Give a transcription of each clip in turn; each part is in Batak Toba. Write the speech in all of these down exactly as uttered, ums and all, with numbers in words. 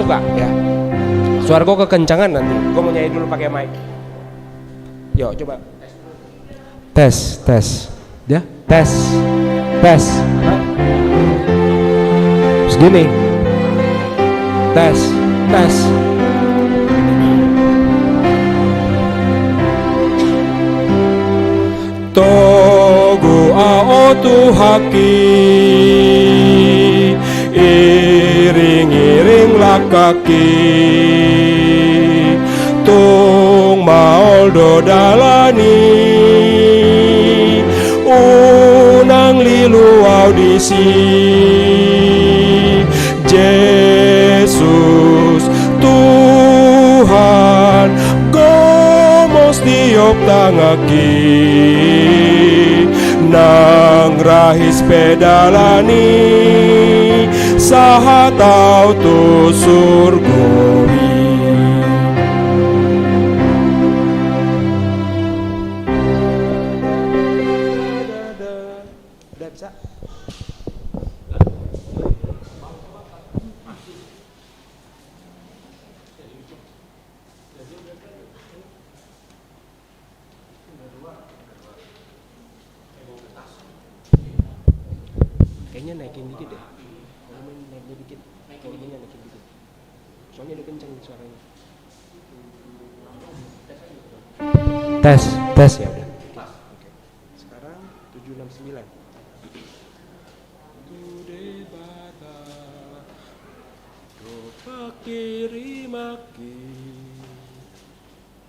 Buka, ya. Suara gua kekencangan nanti. Gua mau nyanyi dulu pakai mic. Yo, coba. Tes, tes. Ya, tes. Tes. Hah? Segini. Tes, tes. Togu ahu Tuhanki, iring-iring langkangki, tung maol do dalan i, unang lilu ahu disi. Jesus Tuhan, gomos tiop tanganki, nang rahis pe dalan i, sahat ahu tu surgo i. Udah bisa? Kayaknya naikin dikit deh. Volume naikin dikit. Volumenya naikin dikit. Soalnya udah kenceng suaranya. Tes, tes, ya udah. Oke. Sekarang tujuh enam sembilan. Tu Debata do pangkirimangki.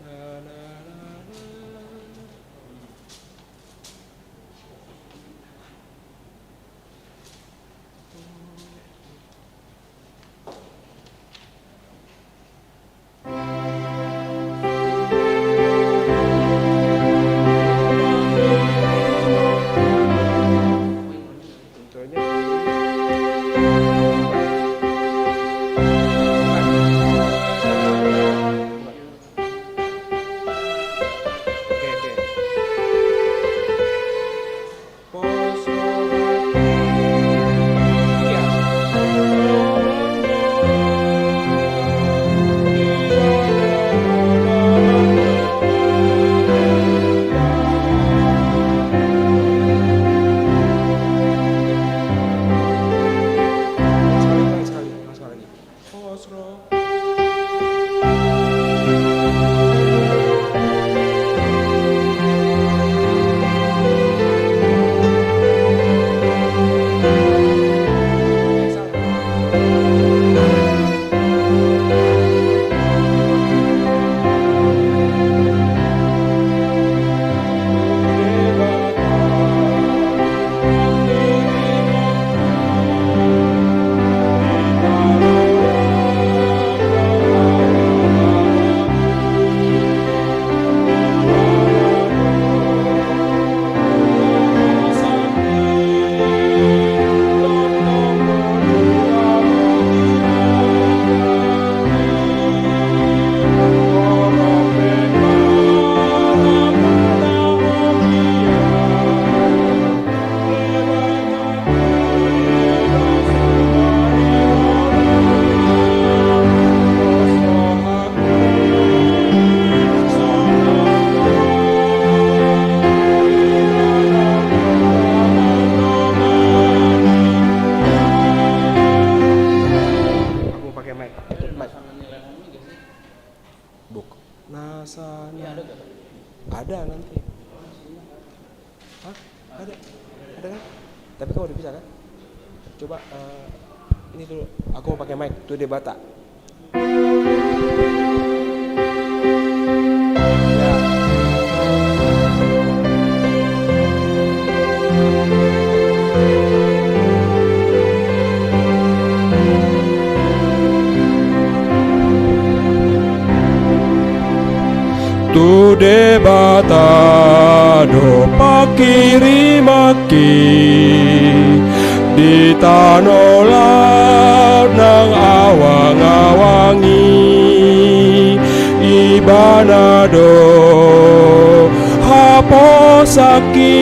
Na, na, na, na. Aku mau pakai mic. Mic. Buk. Nasana. Ada nanti. Hah? Ada? Ada kan? Tapi kau udah bisa kan? Coba, eh, ini dulu. Aku mau pakai mic. Tu Debata. Tu Debata do pangkirimangki di tano laut nang awang-awang i. Ibana do haposanki,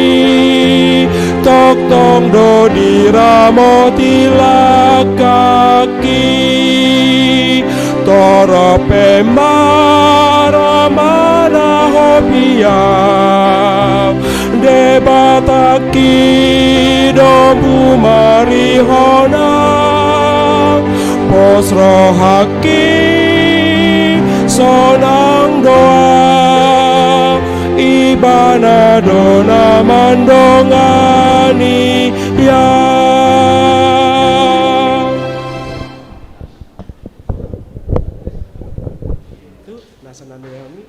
tongtong do diramoti langkangki. Torop pe maramana ho piau, Debatangki dombu marihona, pos rohangki sonang do au, Ibana do na mandongani au. Itu nasa nanu yang ini.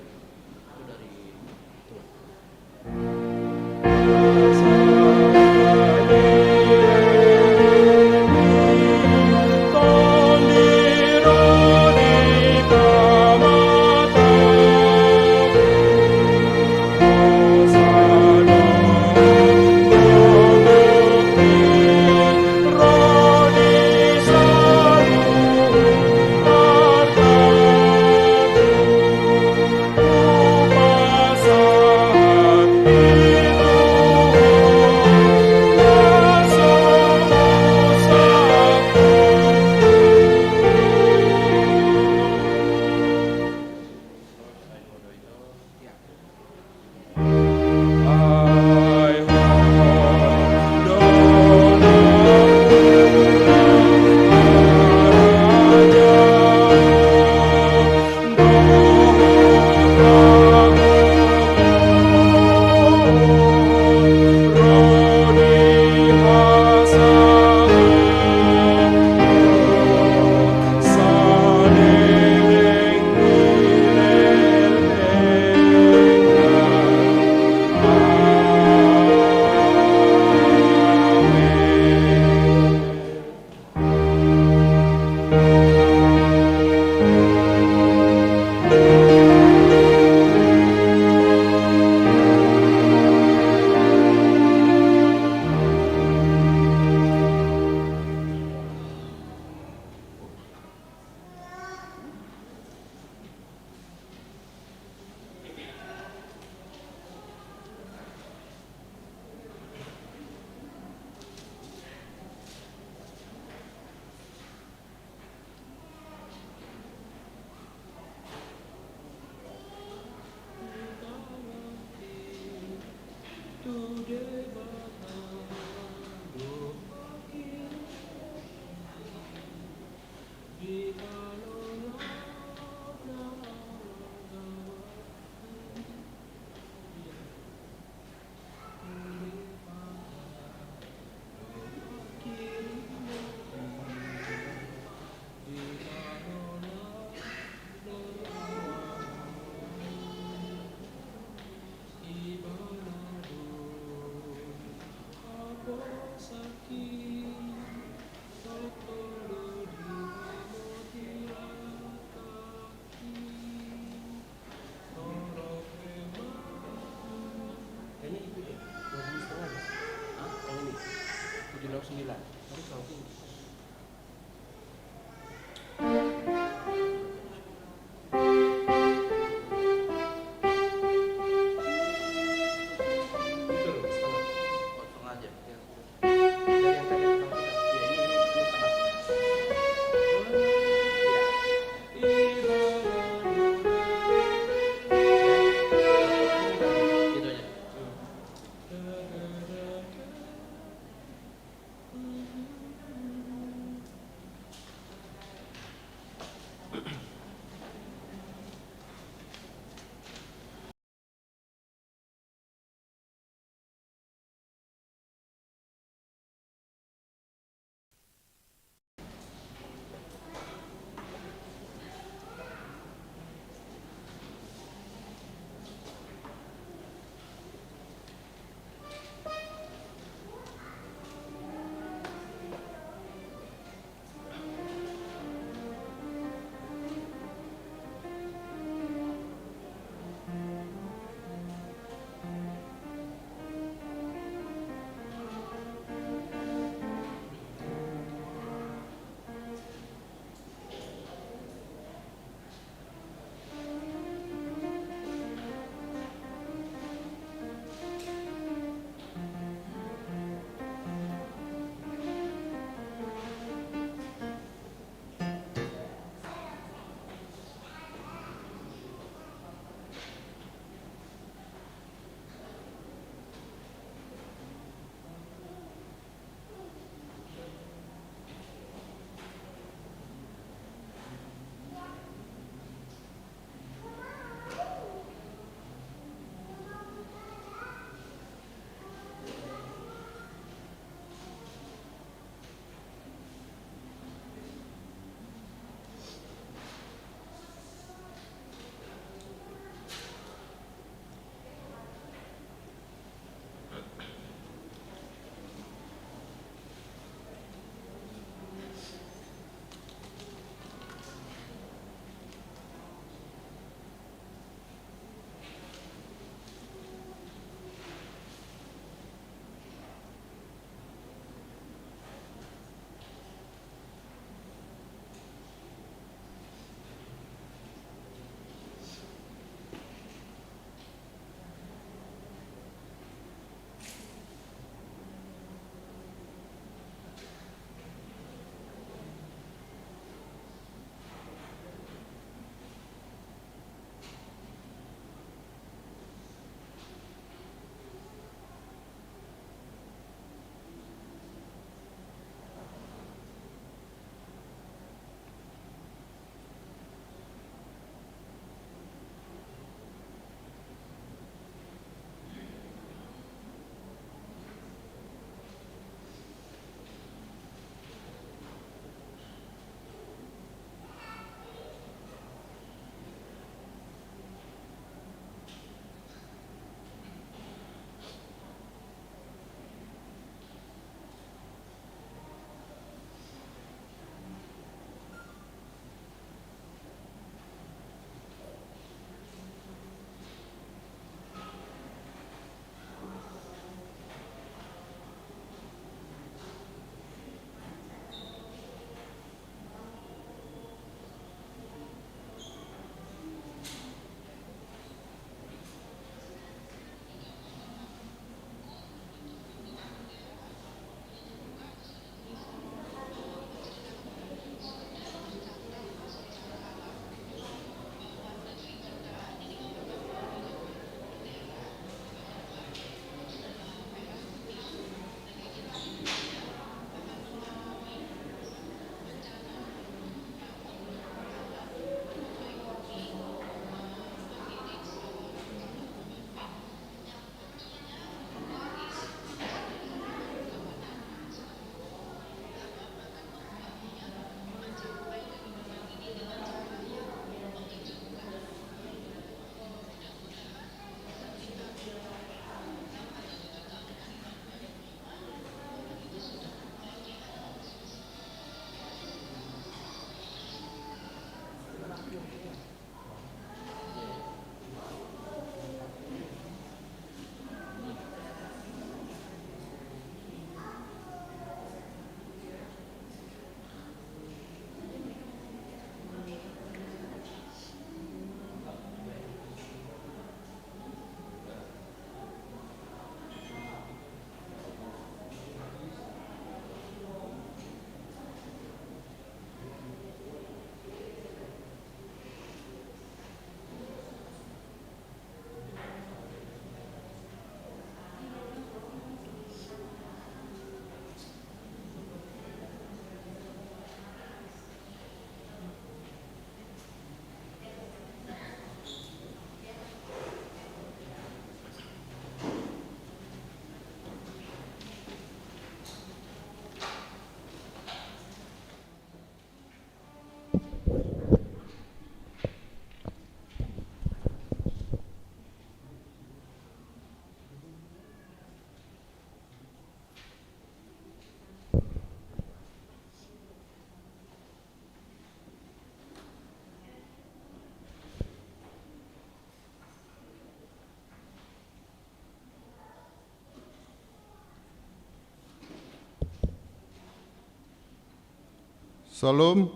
Syalom.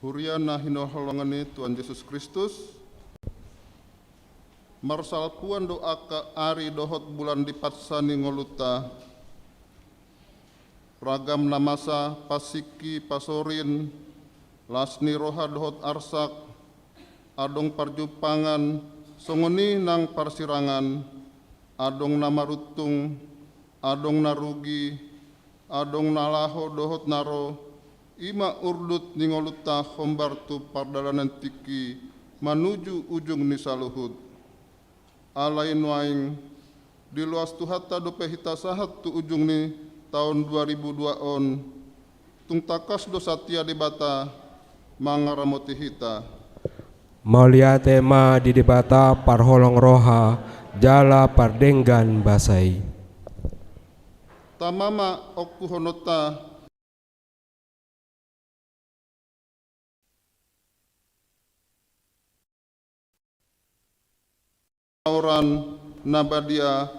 Huria na hinaholongan ni Tuhan Jesus Kristus, marsalpuan do angka ari dohot bulan di pansa ni ngolunta. Ragam na masa, pasingki, pasorin, las ni roha dohot arsak, adong parjumpangan, songon i nang parsirangan, adong na maruntung, adong na rugi, adong na laho dohot na ro, i ma urdut ni ngolunta hombar tu pardalanan tingki manuju ujung ni saluhut. Alai nuaeng, diloas Tuhanta dope hita sahat tu ujung ni taon dua ribu dua on, tung tangkas do satia Debata mangaramoti hita. Mauliate ma di Debata parholong roha jala pardenggan basa i. Tama ma ongkuhononta. Auran na badia,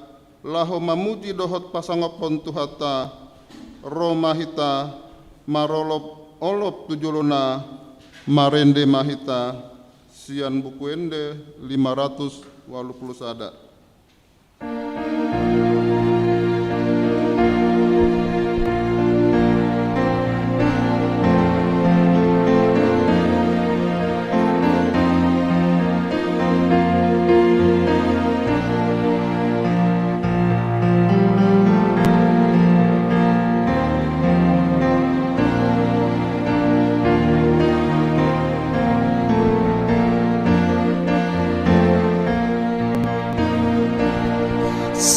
laho mamuji dohot pasangaphon Tuhanta, ro ma hita marolopolop tu jolona, marende ma hita, sian Buku Ende lima ratus walu pulu sada.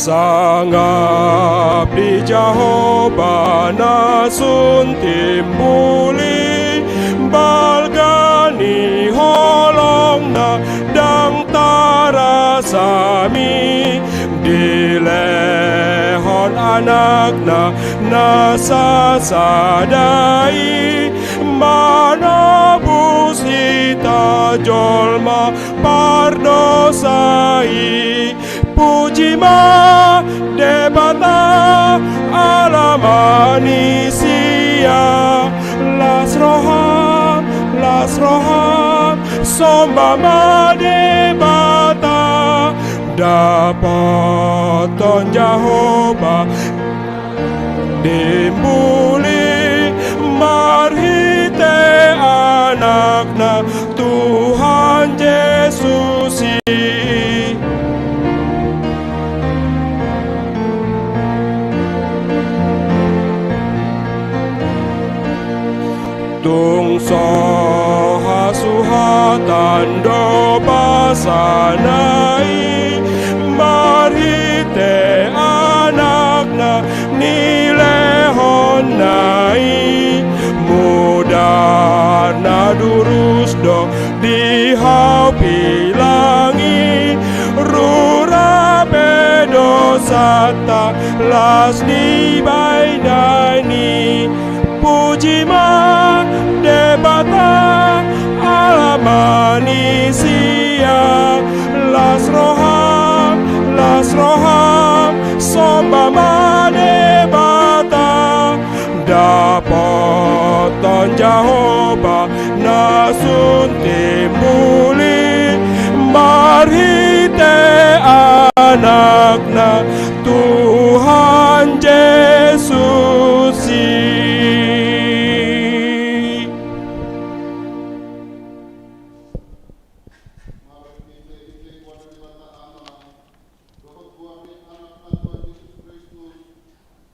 Sangap di Jahowa na sun timbul i, balga ni holongna ndang tarasa mi, dilehon Anakna na sasada i, manobus hita jolma pardosa i. Puji ma Debata, ala manisia, las roham, las roham, somba ma Debata. Dapothon Jahowa timbul i marhite Anakna Tuhan Jesus i. Tung so hasuhatan do basana i, marhite Anakna nilehonna i, mudar na durus do di hau pilang i, rura pe dosanta las ni bahenon i. Puji ma Debata, ala manisia, las roham, las roham, somba ma Debata. Dapothon Jahowa na sun timbul i marhite Anakna Tuhan Jesus i. Dohot goar ni Anakna Tuhan Jesus Kristus,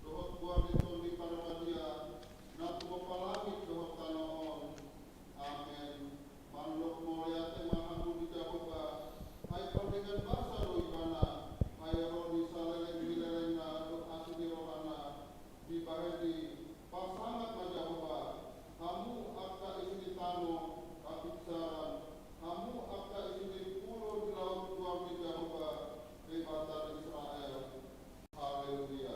dohot goar ni Tondi Parbadia, na tumompa langit dohot tano on. Amen. Mandok mauliate ma hamu di Jahowa, ai pardenggan basa do Ibana, ai ro ni saleleng ni lelengna dohot asi ni rohana, dibahen i. Pasangap ma Jahowa, hamu angka isi ni tano, hapinsaran, hamu angka isi ni pulo di laut, goar ni Jahowa, Debata ni Israel. Haleluya.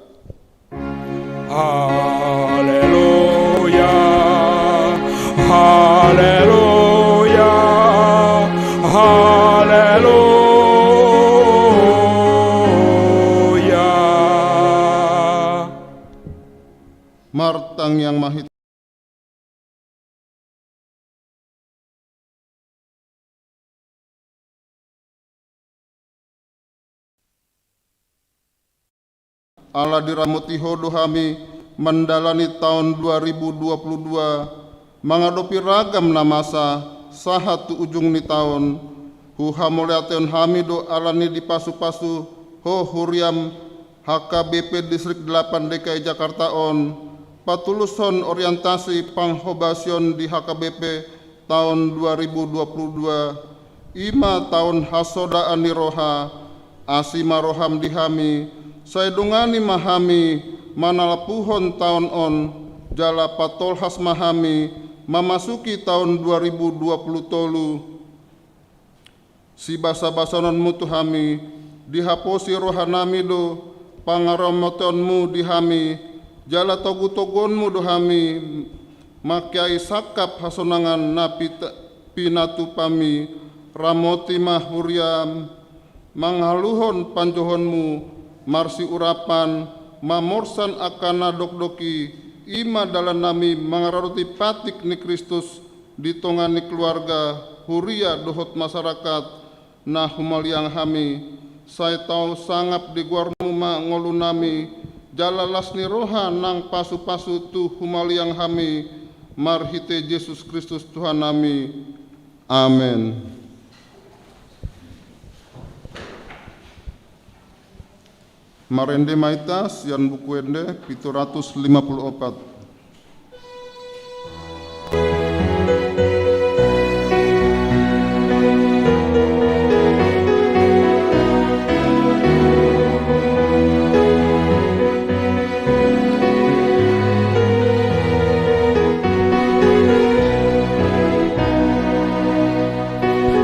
Haleluya. Haleluya. Haleluya. Mar Ala diramoti Ho do hami mandalani taon dua ribu dua puluh dua, mangadopi ragam na masa sahat tu ujung ni taon. Huhamauliateon hami do alani dipasupasu Ho huriaM H K B P Distrik delapan D K I Jakarta on, patulushon orientasi panghobasion di H K B P taon dua ribu dua puluh dua, i ma taon hasodaan ni roha. Asi ma rohaM di hami, sai dongani ma hami manalpuhon taon on, jala patolhas ma hami mamasuki taon dua ribu dua puluh tolu. SibasabasaonMu tu hami, dihaposi rohanami do pangaramotionMu di hami, jala togutoguonMu do hami mangkeai sangkap hasonangan na pita-, pinatupaMi. Ramoti ma huriaM mangaluhon panjouonMu, marsiurapan, mamorsan angka na dokdok i, i ma dalannami mangaradoti patik ni Kristus di tonga ni keluarga, huria dohot masyarakat na humaliang hami. Sai tau sangap di goarMu ma ngolunami, jala las ni roha nang pasupasu tu humaliang hami, marhite Jesus Kristus Tuhannami. Amen. Marende ma hita sian Buku Ende pitu ratus lima puluh opat.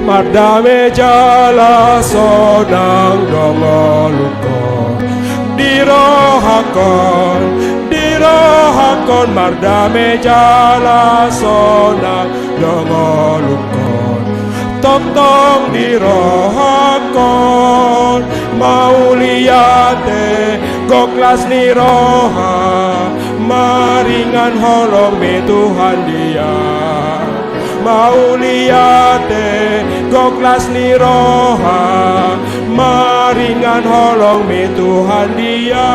Mardame jala sonang do ngolungkon, di rohangkon, di rohangkon, mardame jala sonang do ngolungkon. Tongtong di rohangkon mauliate, gok las ni roha, maringan holongMi Tuhan dia. Mauliate, gok las ni roha, maringan holongMi Tuhan dia.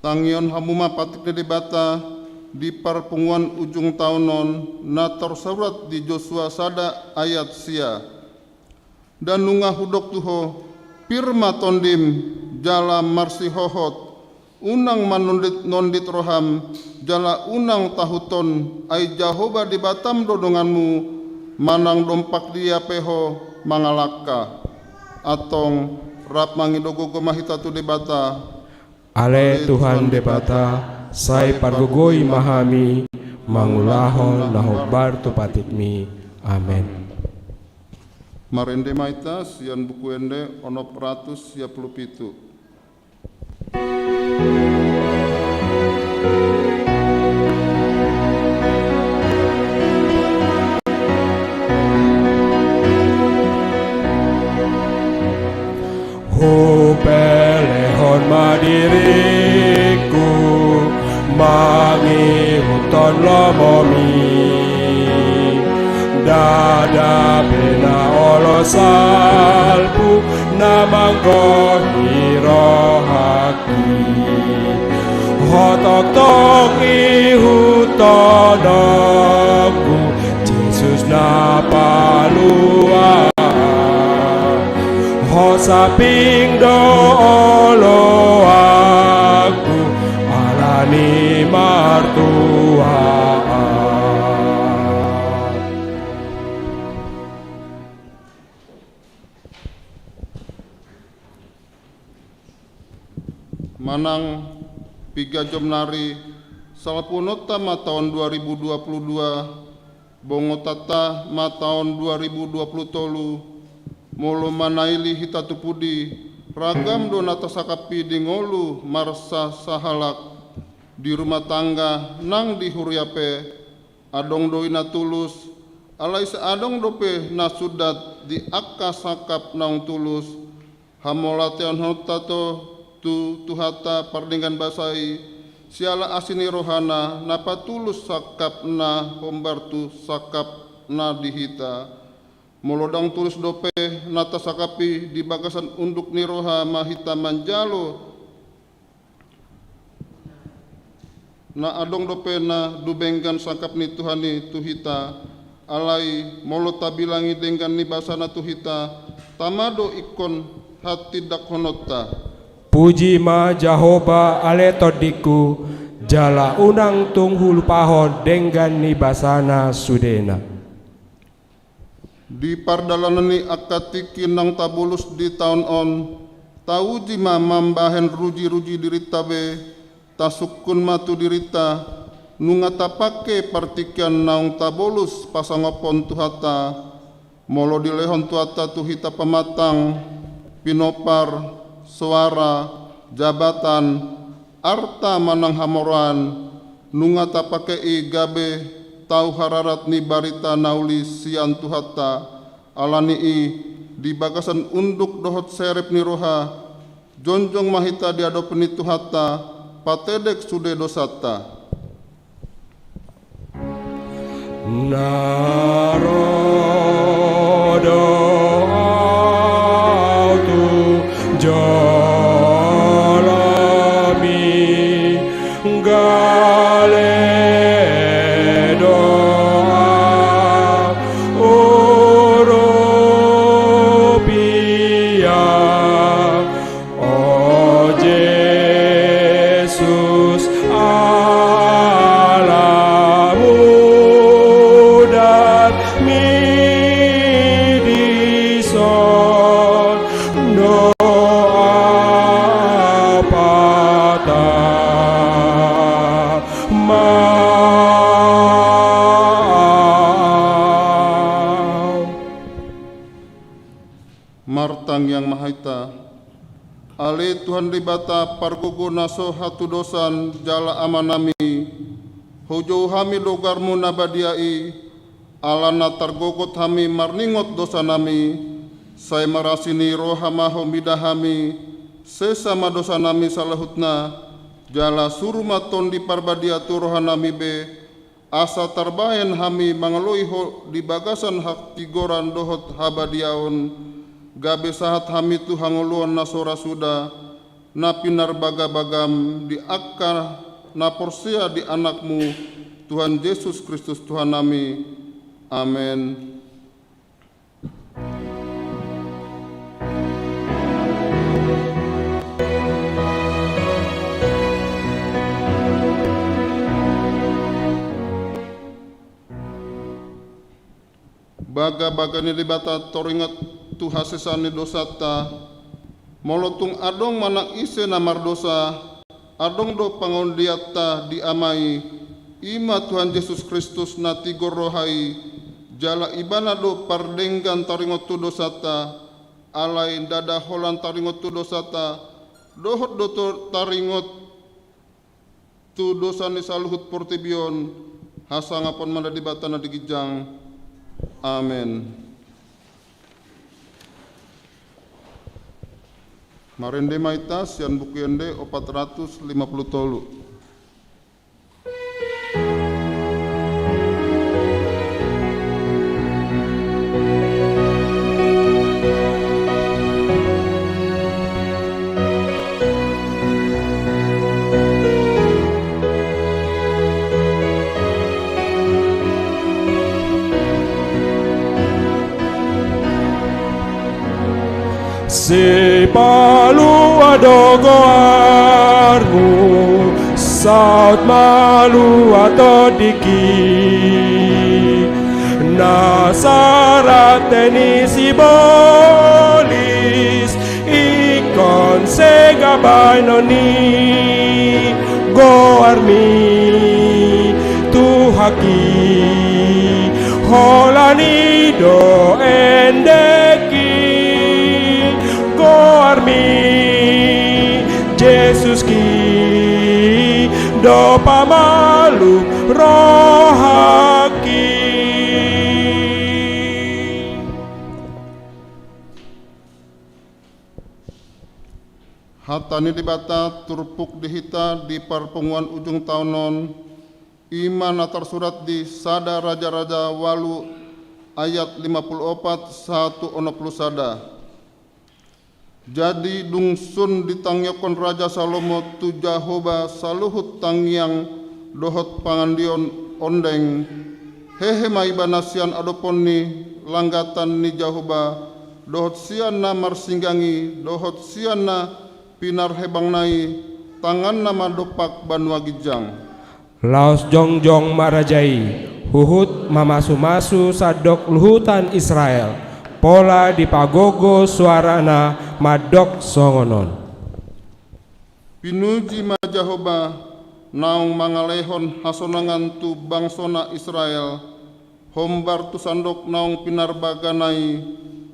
Tangihon hamu ma patik ni Debata di parpunguan ujung taon on, na tarsurat di Josua sada ayat sia. Nda nunga hudok tu ho, pir ma tondim, jala marsihohot, unang manonditnondit roham, jala unang tahuthon, ai Jahowa Debatam do donganmu, manang dompak dia pe ho mangalangka. Antong, rap mangido gogo ma hita tu Debata. Ale Tuhan Debata, sai pargogoi ma hami mangulahon na hombar tu patikmi. Amen. Marende ma hita sian Buku Ende onom ratus sia pulu pitu. Hupelehon ma diringku mangihuthon lomomi. Ndada pe na olo salpu na manggohi rohangki. Ho tongtong ihuthononku, Jesus na palua. Ho saping do oloanku ala ni martuahan. Manang piga jom nari, salpuhononta ma taon dua ribu dua puluh dua, bongontanta ma taon dua ribu dua puluh tolu, molo manaili hita tu pudi, ragam do na tasangkapi di ngolu marsasahalak, di rumah tangga nang di huria pe, adong do i na tulus, alai sai adong dope na sundat di angka sangkap naung tulus, hamauliatehononta do tu Tuhanta pardenggan basa i, siala asi ni rohana na patulus sangkapna hombar tu sangkapna di hita. Molo ndang tulus dope na tasangkap i, di bagasan unduk ni roha ma hita manjalo, na adong dope na dumenggan sangkap ni Tuhan i tu hita. Alai molo tabilangi denggan ni basana tu hita, tama do ingkon hatindakhononta. Puji ma Jahowa ale tondingku, jala unang tung hulupahon denggan ni basana sudena. Di pardalanan ni angka tingki naung tabolus di taon on, tauji ma mambahen ruji-ruji dirinta be, tasungkun ma tu dirinta, nunga tapangke partingkian naung tabolus pasangaphon Tuhanta. Molo dilehon Tuhanta tu hita pamatang, pinompar, soara, jabatan, arta manang hamoraon, nunga tapangke i gabe tau hararat ni barita na uli sian Tuhanta. Ala ni i, di bagasan unduk dohot serep ni roha, jongjong ma hita di adopan ni Tuhanta, patedek sude dosanta. Na ro do ahu tu jolomi, gale do ahu urupi, ia O Jesus, ala mudarmi dison do ahu patama. Martangiang ma hita. Ale Tuhan Debata, pargogo na so hatudosan jala Amanami, hujou hami do goarMu na badia i, ala na targogot hami marningot dosanami, sai marasi ni roha ma Ho mida hami, sesa ma dosanami saluhutna, jala suru ma Tondi Parbadia tu rohanami be, asa tarbahen hami mangaloi Ho di bagasan hatigoran dohot habadiaon, gabe sahat hami tu hangoluan na so ra suda, na pinarbagabagaM di angka na porsea di AnakMu, Tuhan Jesus Kristus Tuhannami. Amen. Bagabaga ni Debata taringot tu hasesaan ni dosanta. Molo tung adong manang ise na mardosa, adong do pangondianta di Ama i, i ma Tuhan Jesus Kristus na tigor roha i, jala Ibana do pardenggan taringot tu dosanta. Alai ndada holan taringot tu dosanta, dohot do tu taringot tu dosa ni saluhut portibi on. Hasangapon ma di Debata na di ginjang. Amen. Marende ma hita sian Buku Ende opat ratus lima puluh tolu. Sipalua do goarMu, saut malua tondingki. Na sarate ni sibolis, ingkon sega baenon ni goarMi, Tuhanki, holan i do endengki. GoarMi, Jesuski, do pamalum rohangki. Hata ni Debata turpuk di hita di parpunguan ujung taon on, i ma na tarsurat di Sada Raja-raja ualu ayat lima puluh opat sahat tu onom puluh sada. Jadi dung sun ditangihon raja Salomo tu Jahowa saluhut tangiang dohot pangandion ondeng, hehe ma ibana sian adopon ni langgatan ni Jahowa, dohot sian na marsinggangi, dohot sian na pinarhebangna i, tanganna ma dompak banua ginjang. Laos jongjong ma raja i, huhut mamasumasu sandok luhutan Israel, pola dipagogo suarana mandok songon on. Pinuji ma Jahowa, naung mangalehon hasonangan tu bangsona Israel, hombar tu sandok naung pinarbagana i.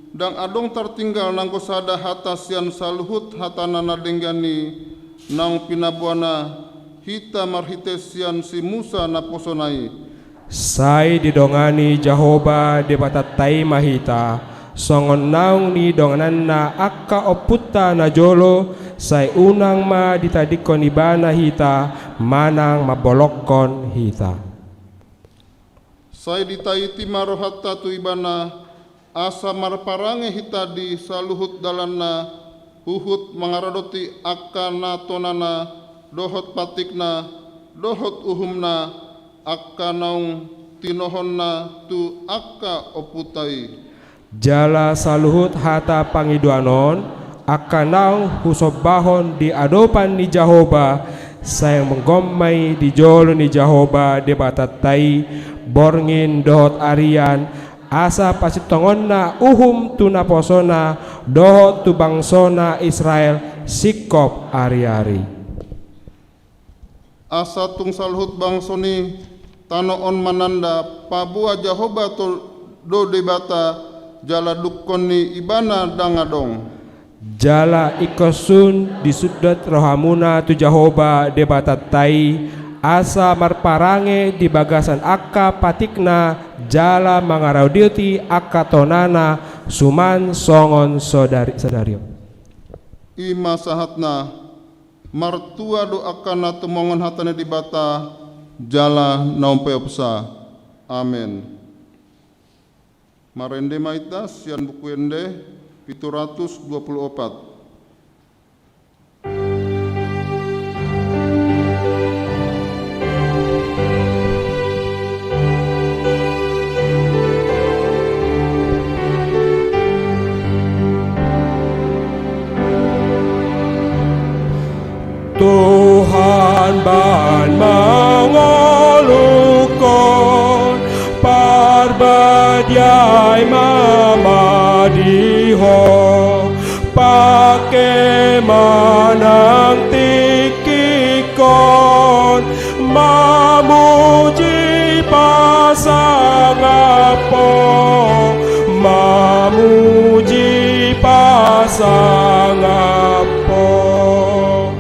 Ndang adong tartinggal nanggo sada hata sian saluhut hatana na denggan i, naung pinaboana hita marhite sian si Musa naposona i. Sai didongani Jahowa Debatanta i ma hita, songon naung nidongananna angka ompunta najolo, sai unang ma ditadingkon ibana hita, manang mambolongkon hita. Sai ditaiti ma rohanta tu ibana, asa marparange hita di saluhut dalanna, huhut mangaradoti angka na tonana, dohot patikna, dohot uhumna, angka naung tinohonna tu angka ompunta i. Jala saluhut hata pangidoan on, angka naung husombahon di adopan ni Jahowa, sai manggomma i di jolo ni Jahowa Debatanta i, borngin dohot arian, asa pasintongonna uhum tu naposona, dohot tu bangsona Israel, singkop ariari. Asa tung saluhut bangso ni tano on mananda, paboa Jahowa do Debata, jala dungkon ni ibana ndang adong. Jala ingkon sun disundut rohamuna tu Jahowa Debatanta i, asa marparange di bagasan angka patikna, jala mangaradoti angka tonana, suman songon sadari, sadari on. I ma sahatna. Martua do angka na tumongon hata ni Debata, jala na umpeopsa. Amen. Marende ma hita sian Buku Ende pitu ratus dua puluh opat. Tuhan, bahen ma mangoluhon, parbadiai ma madihon, pangke ma nang tingkingkon, mamuji pasangaphon, mamuji pasangaphon.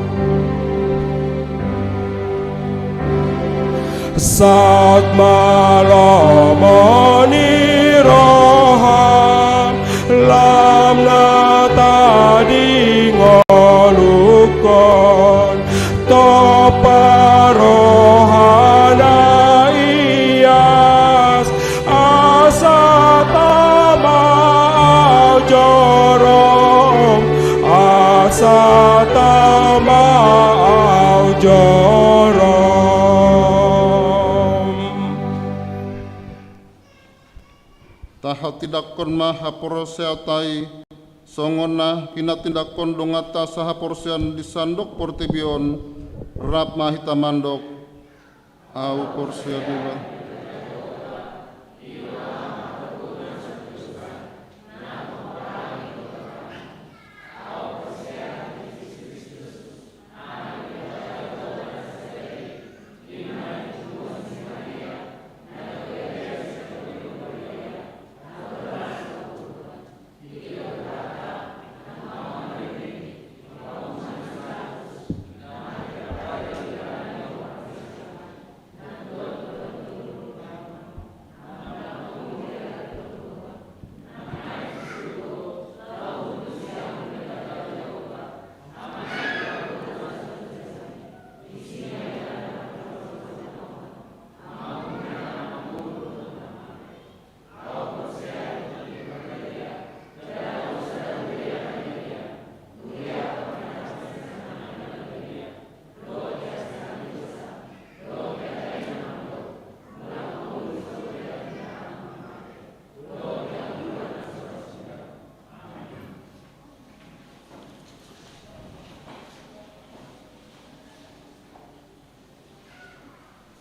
Saut ma lomo ni roham, lam na tadingoluhon, tompa roha na ias, asa tama au jorom, asa tama au jorom. Tahatindangkon ma haporseaonta i, songon na hinatindangkon donganta sahaporseaon di sandok portibi on, rap ma hita mandok, Ahu porsea Debata.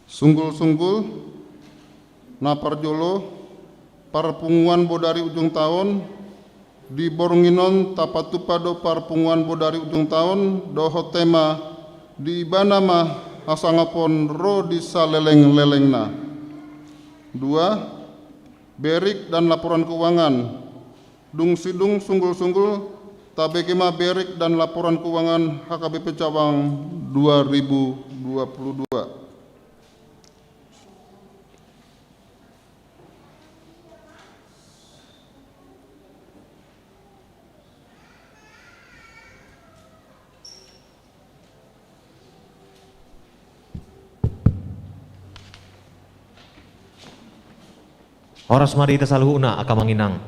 Sunggul-sunggul, na parjolo, parpunguan bodari ujung taon. Di borngin on tapatupa do parpunguan bodari ujung taon dohot tema di ibana ma hasangapon ro di saleleng-lelengna. Dua, berik dan laporan keuangan. Dung sidung sunggul-sunggul, tabege ma berik dan laporan keuangan H K B P cabang dua ribu dua puluh dua. Horas ma di hita saluhutna, angka amang inang.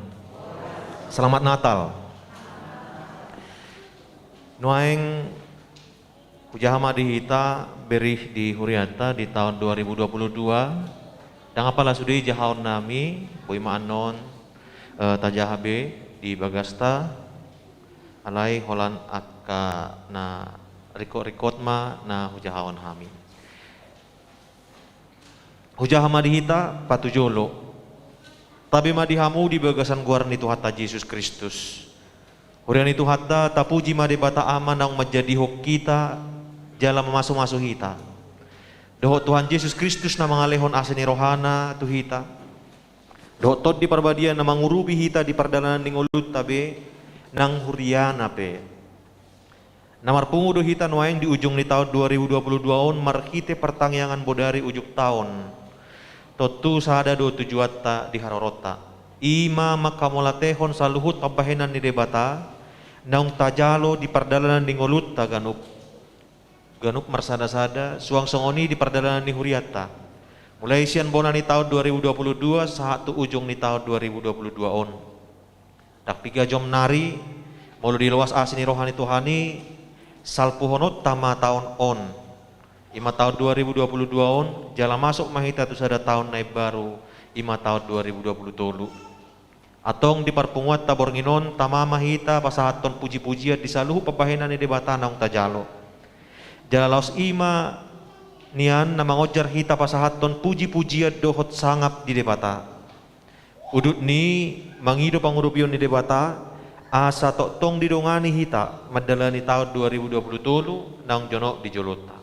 Selamat Natal. Nuaeng hujaha ma di hita berih di hurianta di taon dua ribu dua puluh dua. Ndang apala sude jahaon nami, boi ma annon, eh, tajaha be di bagasta, alai holan angka na rikot-rikot ma na hujahahon hami. Hujaha ma di hita, patujolo. Tabe ma di hamu di bagasan goar ni Tuhanta Jesus Kristus. Huria ni Tuhanta, tapuji ma Debata Ama naung manjadihon hita, jala mamasu-masu hita. Dohot Tuhan Jesus Kristus na mangalehon asi ni rohana tu hita. Dohot Tondi Parbadia na mangurupi hita di pardalanan ni ngolunta be, nang huriana pe. Na marpungu do hita nuaeng di ujung ni taon dua ribu dua puluh dua on marhite partangiangan bodari ujung taon. Tontu sada do tujuanta di haroronta. I ma manghamauliatehon saluhut pambahenan ni Debata, naung tajalo di pardalanan ni ngolunta ganup. Ganup marsada-sada, suang songon i di pardalanan ni hurianta. Mulai sian bona ni taon dua ribu dua puluh dua, sahat tu ujung ni taon dua ribu dua puluh dua on. Ndang piga jom nari, molo diloas asi ni roha ni Tuhan i, salpuhononta ma taon on. I ma taon dua ribu dua puluh dua on, jala masuk ma hita tu sada taon na imbaru, i ma taon dua ribu dua puluh tolu. Antong di parpunguanta borngin on, tama ma hita pasahathon puji-pujian di saluhut pambahenan ni Debata naung tajalo. Jala laos i ma nian na mangonjar hita pasahathon puji-pujian dohot sangap di Debata. Udut ni mangido pangurupion ni Debata, asa tongtong didongani hita mandalani taon dua ribu dua puluh tolu naung jonok di jolonta.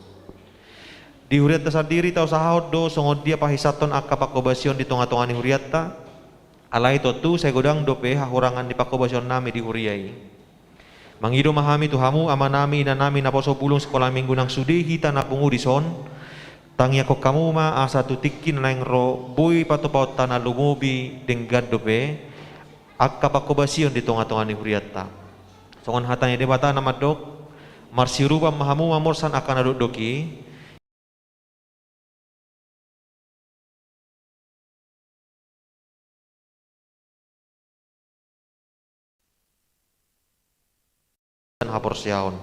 Di hurianta sandiri tausahahon do songon dia pahisathon angka panghobasion di tonga-tonga ni hurianta, alai tontu sai godang dope hahurangan ni panghobasion nami di huria i. Mangido ma hami tu hamu, amanami, inanami, naposo bulung sikola minggu nang sude hita na pungu dison, tangiangkon hamu ma asa tu tingki na naeng ro boi patupaonta na lumobi denggan dope angka panghobasion di tonga-tonga ni hurianta. Songon hata ni Debata na mandok, marsiurupan ma hamu mamorsan angka na dokdok i, haporseaon.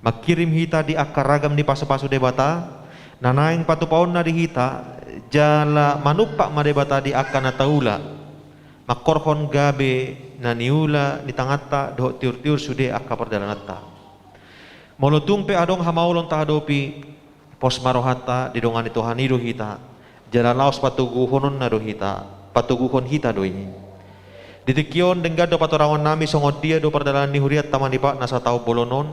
Mangkirim hita di angka ragam ni pasu-pasu Debata, na naeng patupaonna di hita, jala manumpak ma Debata di angka na taula, mangkorhon gabe na niula ni tanganta dohot tiur-tiur sude angka pardalananta. Molo tung pe adong hamaolon tahadopi, pos ma rohanta, didongani Tuhan i do hita, jala laos patoguhononna do hita, patoguhon hita do i. Di tingki on denggan do patorangon nami songon dia do pardalanan ni hurianta manipat na sataon bolon on,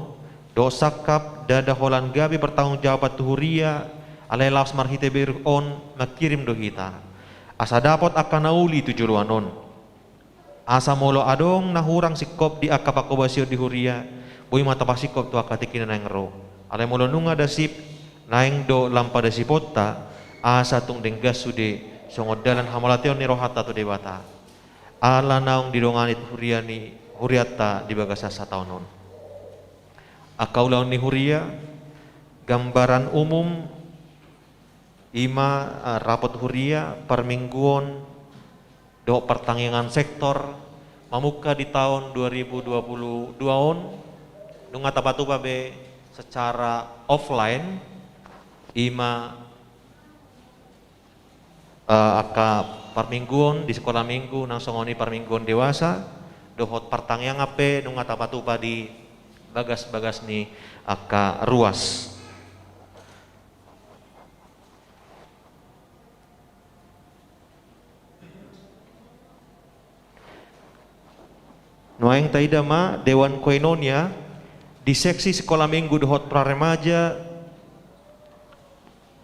dohot sangkap, ndada holan gabe partanggungjawaban tu huria, alai laos marhite berik on mangkirim do hita. Asa dapot angka na uli tu joloan on. Asa molo adong na hurang singkop di angka panghobasion di huria, boi ma tapasingkop tu angka tingki na naeng ro. Alai molo nunga dasip, naeng do lam padasiponta, asa tung denggan sude songon dalan hamauliateon ni rohanta tu Debata. Ala naung didongani tu huria ni hurianta di bagasan sataon on. Angka ulaon ni huria, gambaran umum, i ma, eh, rapot huria parmingguon dohot partangiangan sektor mamungka di taon dua ribu dua puluh dua on, nunga tapatupa be secara offline, i ma, eh, angka parmingguon di sikola minggu, nang songon i parmingguon dewasa, dohot partangiangan pe nunga tapatupa di bagas-bagas ni angka ruas. Nuaeng taida ma Dewan Koinonia di seksi sikola minggu dohot praremaja.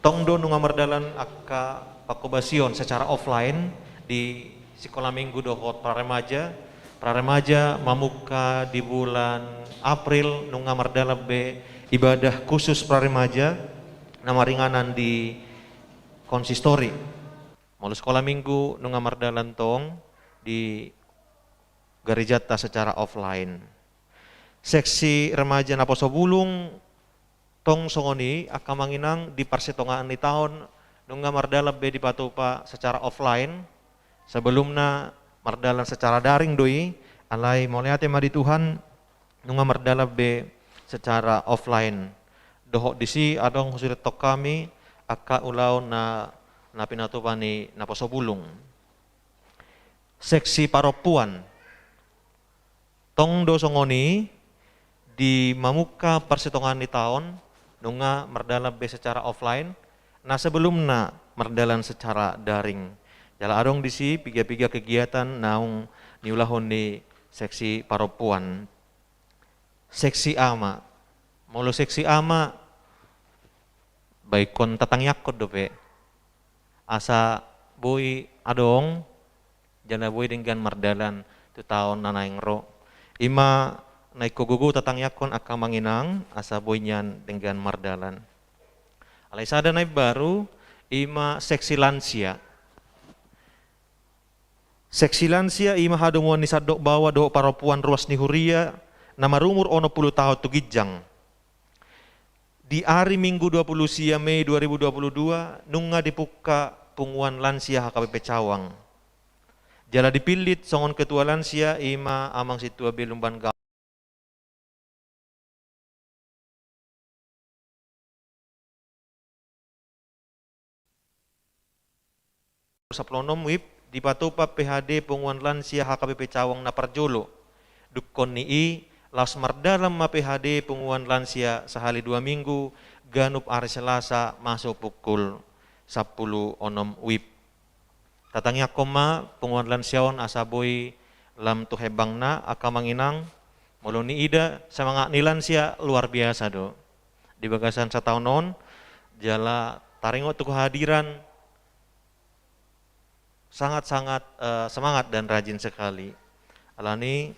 Tong do nunga mardalan angka pangkobasion secara offline di sikola minggu dohot praremaja. Praremaja mamungka di bulan April nunga mardalan be ibadah khusus praremaja na maringanan di konsistori. Molo sikola minggu nunga mardalan tong di garejanta secara offline. Seksi remaja naposo bulung tong songon i, angka amang inang, di parsitongaan ni taon nunga mardalan be dipatupa secara offline. Sebelumna mardalan secara daring do i, alai mauliate ma di Tuhan, nunga mardalan be secara offline. Dohot disi adong husudeton hami angka ulaon na, na pinatupa ni naposo bulung. Seksi parompuan. Tong do songon i, di mamungka parsitongaan ni taon nunga mardalan be secara offline, na sebelumna mardalan secara daring. Jala adong disi piga-piga kegiatan naung niulahon ni seksi parompuan. Seksi ama. Molo seksi ama, baenon tatangiangkon dope asa boi adong jala boi denggan mardalan tu taon na naeng ro. Ima na ingkon gogo tatangiangkon angka amang inang asa boi nian denggan mardalan. Alai sada na imbaru, ima seksi lansia. Seksi lansia ima hadomuan ni sandok baoa dohot parompuan ruas ni huria na marumur onom pulu taon tu ginjang. Di ari Minggu dua pulu sia Mei dua ribu dua pulu dua nunga dipungka punguan lansia H K B P Cawang. Jala dipillit songon ketua lansia ima Amang Sintua Belumban Gau. Sampulu onom WIB dipatupa P H D punguan lansia H K B P Cawang na parjolo. Dungkon ni i, laos mardalan ma P H D punguan lansia sahali dua minggu, ganup ari Selasa masuk pukul sampulu onom WIB. Tatangiangkon ma punguan lansia on asa boi lam tu hembangna, angka amang inang. Molo niida, semangat ni lansia luar biasa do di bagasan sataon on, jala taringot tu kehadiran sangat-sangat, eh, semangat dan rajin sekali. Alani,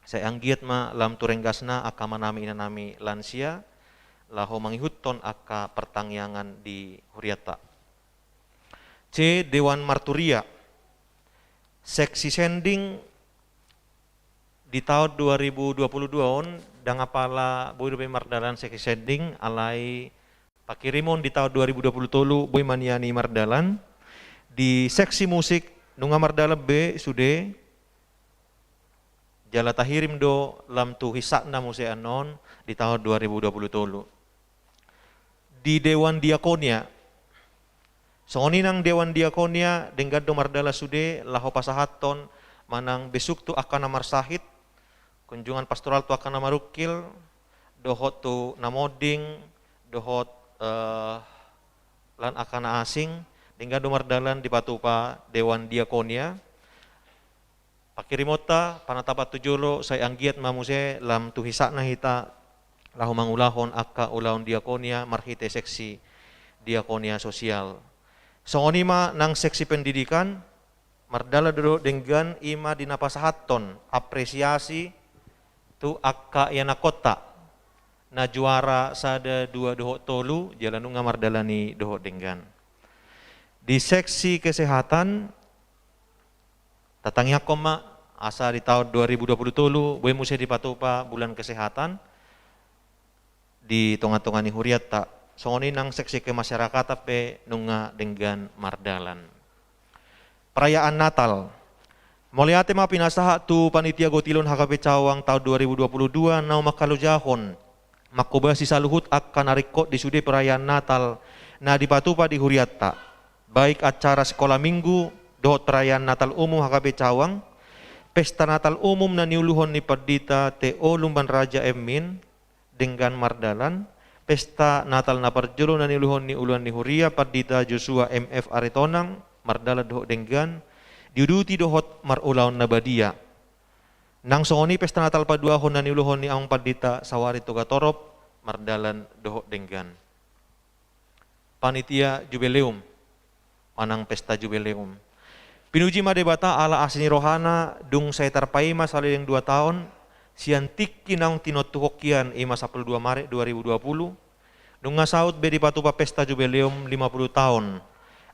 sai anggiat ma lam tu renggasna angka amanami inanami lansia laho mangihuthon angka partangiangan di hurianta. C. Dewan Marturia. Seksi sending di taon dua ribu dua pulu dua on, ndang apala boi dope mardalan seksi sending, alai pangkirimon di taon dua ribu dua pulu tolu boi ma nian i mardalan. Di seksi musik nunga mardalan be sude, jala tahirim do lam tu hisatna muse annon di taon dua ribu dua pulu tolu. Di Dewan Diakonia. Songon i nang Dewan Diakonia, denggan do mardalan sude laho pasahathon manang besuk tu angka na marsahit, kunjungan pastoral tu angka na marungkil, dohot tu na monding, dohot, eh, lan angka na asing, denggan do mardalan dipatupa Dewan Diakonia. Pangkirimonta, panatapan tu jolo, sai anggiat ma muse lam tu hisatna hita laho mangulahon angka ulaon diakonia marhite seksi diakonia sosial. Songon i ma nang seksi pendidikan, mardalan do dohot denggan ima di na pasahathon apresiasi tu angka ianakkonta na juara sada, dua dohot tolu, jala nunga mardalan i dohot denggan. Di seksi kesehatan, tatangiangkon ma asa di taon dua ribu dua pulu tolu boi muse dipatupa bulan kesehatan di tonga-tonga ni hurianta. Songon i nang seksi kemasyarakatan pe nunga denggan mardalan. Perayaan Natal. Mauliate ma pinasahat tu panitia gotilon H K B P Cawang taon dua ribu dua pulu dua naung mangkalojahon mangkobasi saluhut angka na ringkot di sude perayaan Natal na dipatupa di hurianta, baik acara sikola minggu dohot perayaan Natal umum H K B P Cawang, pesta Natal umum na niuluhon ni Pandita T O Lumban Raja M Min, denggan mardalan, pesta Natal na parjolo na niuluhon ni uluan ni huria Pandita Joshua M F Aritonang, mardalan dohot denggan, diuduti dohot marulaon na badia. Nang songon i pesta na talpaduahon na niuluhon ni Amang Pandita Sawari Togatorop, mardalan dohot denggan. Panitia Jubeleum manang pesta Jubeleum. Pinuji ma Debata ala asi ni rohana, dung sai tarpaima saleleng dua taon, sian tingki naung tinontuhon hian, i ma sampulu dua Maret dua ribu dua puluh, nunga saut be dipatupa pesta Jubeleum lima puluh taon,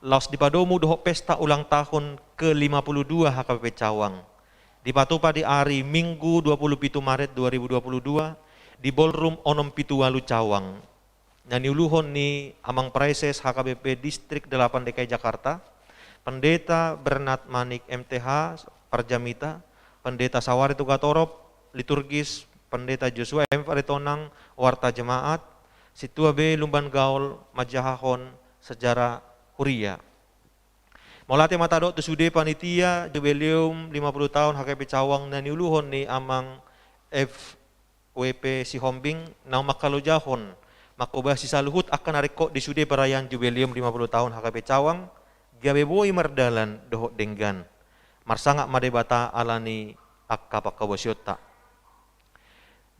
laos dipadomu dohot pesta ulang tahun ke lima puluh dua H K B P Cawang. Dipatupa di ari Minggu dua puluh pitu Maret dua ribu dua puluh dua, di Ballroom onom pitu ualu Cawang. Na niuluhon ni Amang Praeses H K B P Distrik delapan D K I Jakarta, Pendeta Bernard Manik M T H, Parjamita, Pendeta Sawari Togatorop, Liturgis, Pendeta Joshua M Aritonang, Warta Jemaat, Sintua B Lumban Gaol, manjahahon sejarah huria. Mauliate ma tadok tu sude panitia Jubeleum lima puluh taon H K B P Cawang na niuluhon ni Amang F W P Sihombing, naung mangkalojahon, mangkobasi saluhut angka na ringkot di sude perayaan Jubeleum lima puluh taon H K B P Cawang, gabe boi mardalan dohot denggan. Marsangap ma Debata ala ni angka pangkobasionta.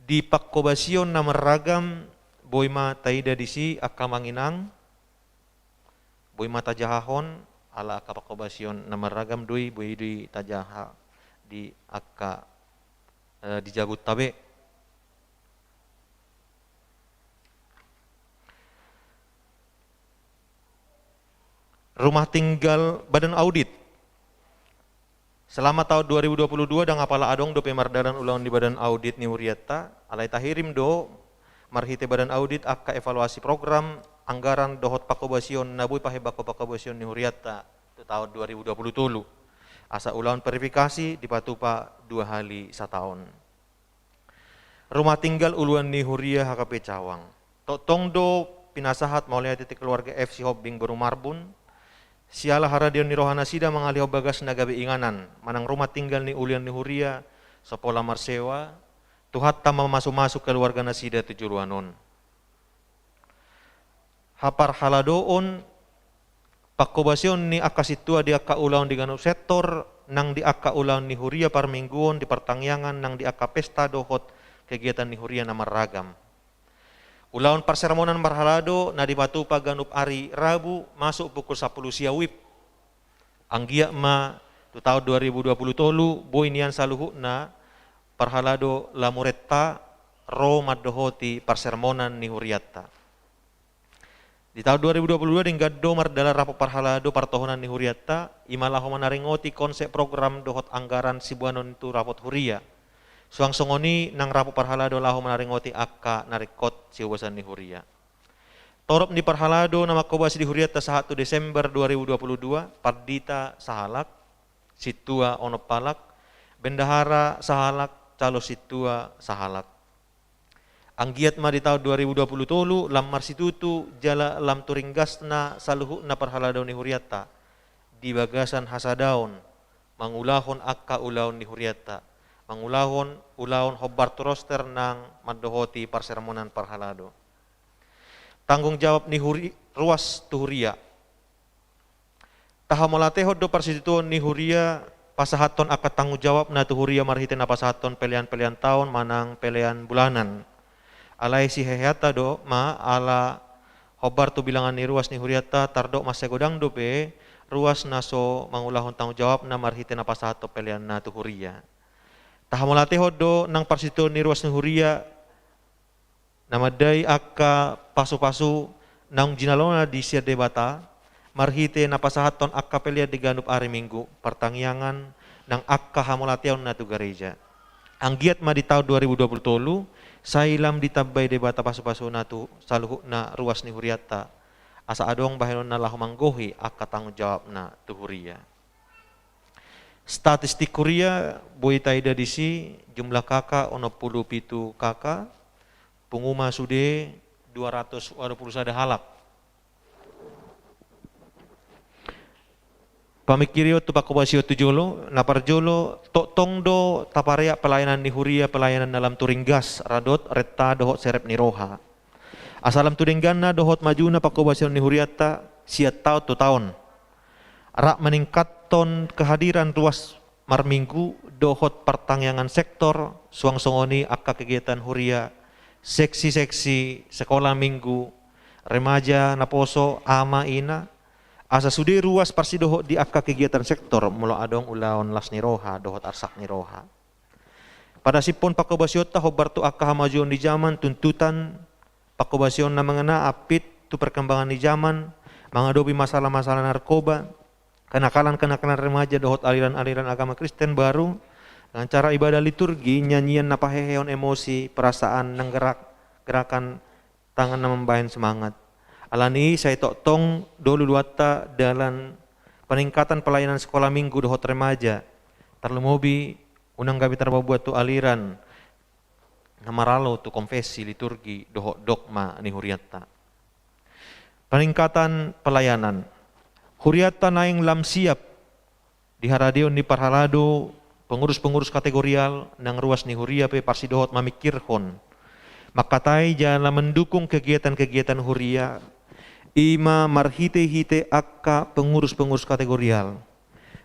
Di pangkobasion na marragam, boi ma taida disi angka amang inang, boi ma tajahahon, ala angka pangkobasion na marragam do i, boi do i tajaha di angka, eh, di jagunta be. Rumah tinggal Badan Audit. Selama taon dua ribu dua puluh dua, ndang apala adong dope mardalan ulaon ni Badan Audit ni hurianta, alai tahirim do marhite Badan Audit angka evaluasi program, anggaran dohot pangkobasion na boi pahebakkon pangkobasion ni hurianta tu taon dua ribu dua puluh tolu. Asa ulaon verifikasi dipatupa dua hali sataon. Rumah tinggal uluan ni huria H K P Cawang. Tongtong do pinasahat mauliate tu keluarga F Sihombing boru Marbun, siala haradeon ni rohanasida mangalehon bagas na gabe inganan, manang rumah tinggal ni uluan ni huria, so pola marsewa, Tuhanta ma mamasumasu keluarganasida tu joloan on. Haparhaladoon, pangkobasion ni angka sintua di angka ulaon di ganup sektor, nang di angka ulaon ni huria parmingguon, di partangiangan, nang di angka pesta dohot kegiatan ni huria na marragam. Ulaon parsermonan parhalado na dipatupa ganup ari Rabu masuk pukul sampulu sia WIB. Anggiat ma tu taon dua ribu dua puluh tolu boi nian saluhutna parhalado lamurenta ro mandohoti parsermonan ni hurianta. Di taon dua ribu dua puluh dua denggan do mardalan rapot parhalado partohonan ni hurianta, i ma laho manaringoti konsep program dohot anggaran siboanon tu rapot huria. Suang songon i nang rapot parhalado laho manaringoti angka na ringkot siubasan ni huria. Torop ni parhalado na mangkobasi di hurianta sahat tu Desember dua ribu dua puluh dua, pandita sahalak, sintua onom halak, bendahara sahalak, calon sintua sahalak. Anggiat ma di taon dua ribu dua puluh tolu lam marsitutu jala lam turinggasna saluhutna parhalado ni hurianta di bagasan hasadaon mangulahon angka ulaon ni hurianta, mangulahon ulaon hombar tu roster nang mandohoti parsermonan parhalado. Tanggung jawab ni huri-, ruas tu huria. Tahamauliatehon do parsitutuon ni huria pasahathon angka tanggung jawabna tu huria marhite na pasahathon pelean-pelean taon manang pelean bulanan. Alai siheheanta do ma ala hombar tu bilangan ni ruas ni hurianta tardok mansai godang dope ruas na so mangulahon tanggung jawabna marhite na pasahathon peleanna tu huria. Tahamauliatehon do nang parsitutuon ni ruas ni huria na mandai angka pasupasu naung jinalona di sian Debata, marhite na pasahathon angka pelean di ganup ari Minggu, partangiangan, nang angka hamauliateonna tu gareja. Anggiat ma di taon dua ribu dua puluh tolu, sai lam ditambai Debata pasupasuna tu saluhutna ruas ni hurianta, asa adong bahenonna laho manggohi angka tanggung jawabna tu huria. Statistik huria, boi taida disi, jumlah K K onom pulu pitu K K, pungu ma sude dua ratus ualu pulu sada halak. Pamingkirion tu pangkobasion tu jolo, na parjolo, tongtong do tapareak pelayanan ni huria, pelayanan na lam turinggas, radot, renta, dohot serep ni roha. Asa lam tu dengganna dohot majuna pangkobasion ni hurianta sian taon tu taon. Rap maningkathon kehadiran ruas marminggu dohot partangiangan sektor, suang songon i angka kegiatan huria, seksi-seksi, sekolah minggu, remaja, naposo, ama, ina, asa sude ruas parsidohot di angka kegiatan sektor, molo adong ulaon las ni roha dohot arsak ni roha. Padasiphon pangkobasionta hombar tu angka hamajuon ni jaman, tuntutan pangkobasion na mangena ampit tu perkembangan ni jaman, mangadopi masalah-masalah narkoba, kenakalan-kenakalan remaja dohot aliran-aliran agama Kristen baru, dengan cara ibadah liturgi, nyanyian na pahehehon emosi, perasaan, nang gerak, gerakan tangan na mambahen semangat. Alani i sai tongtong do luluanta dalan peningkatan pelayanan sekolah minggu dohot remaja, tarlumobi unang gabe tarpabuat tu aliran na maralo tu konfesi, liturgi dohot dogma ni hurianta. Peningkatan pelayanan. Hurianta naeng lam siap di haradeon ni parhalado, pengurus-pengurus kategorial, nang ruas ni huria pe parsidohot mamingkirhon, mangkatai jala mendukung kegiatan-kegiatan huria, i ma marhite-hite angka pengurus-pengurus kategorial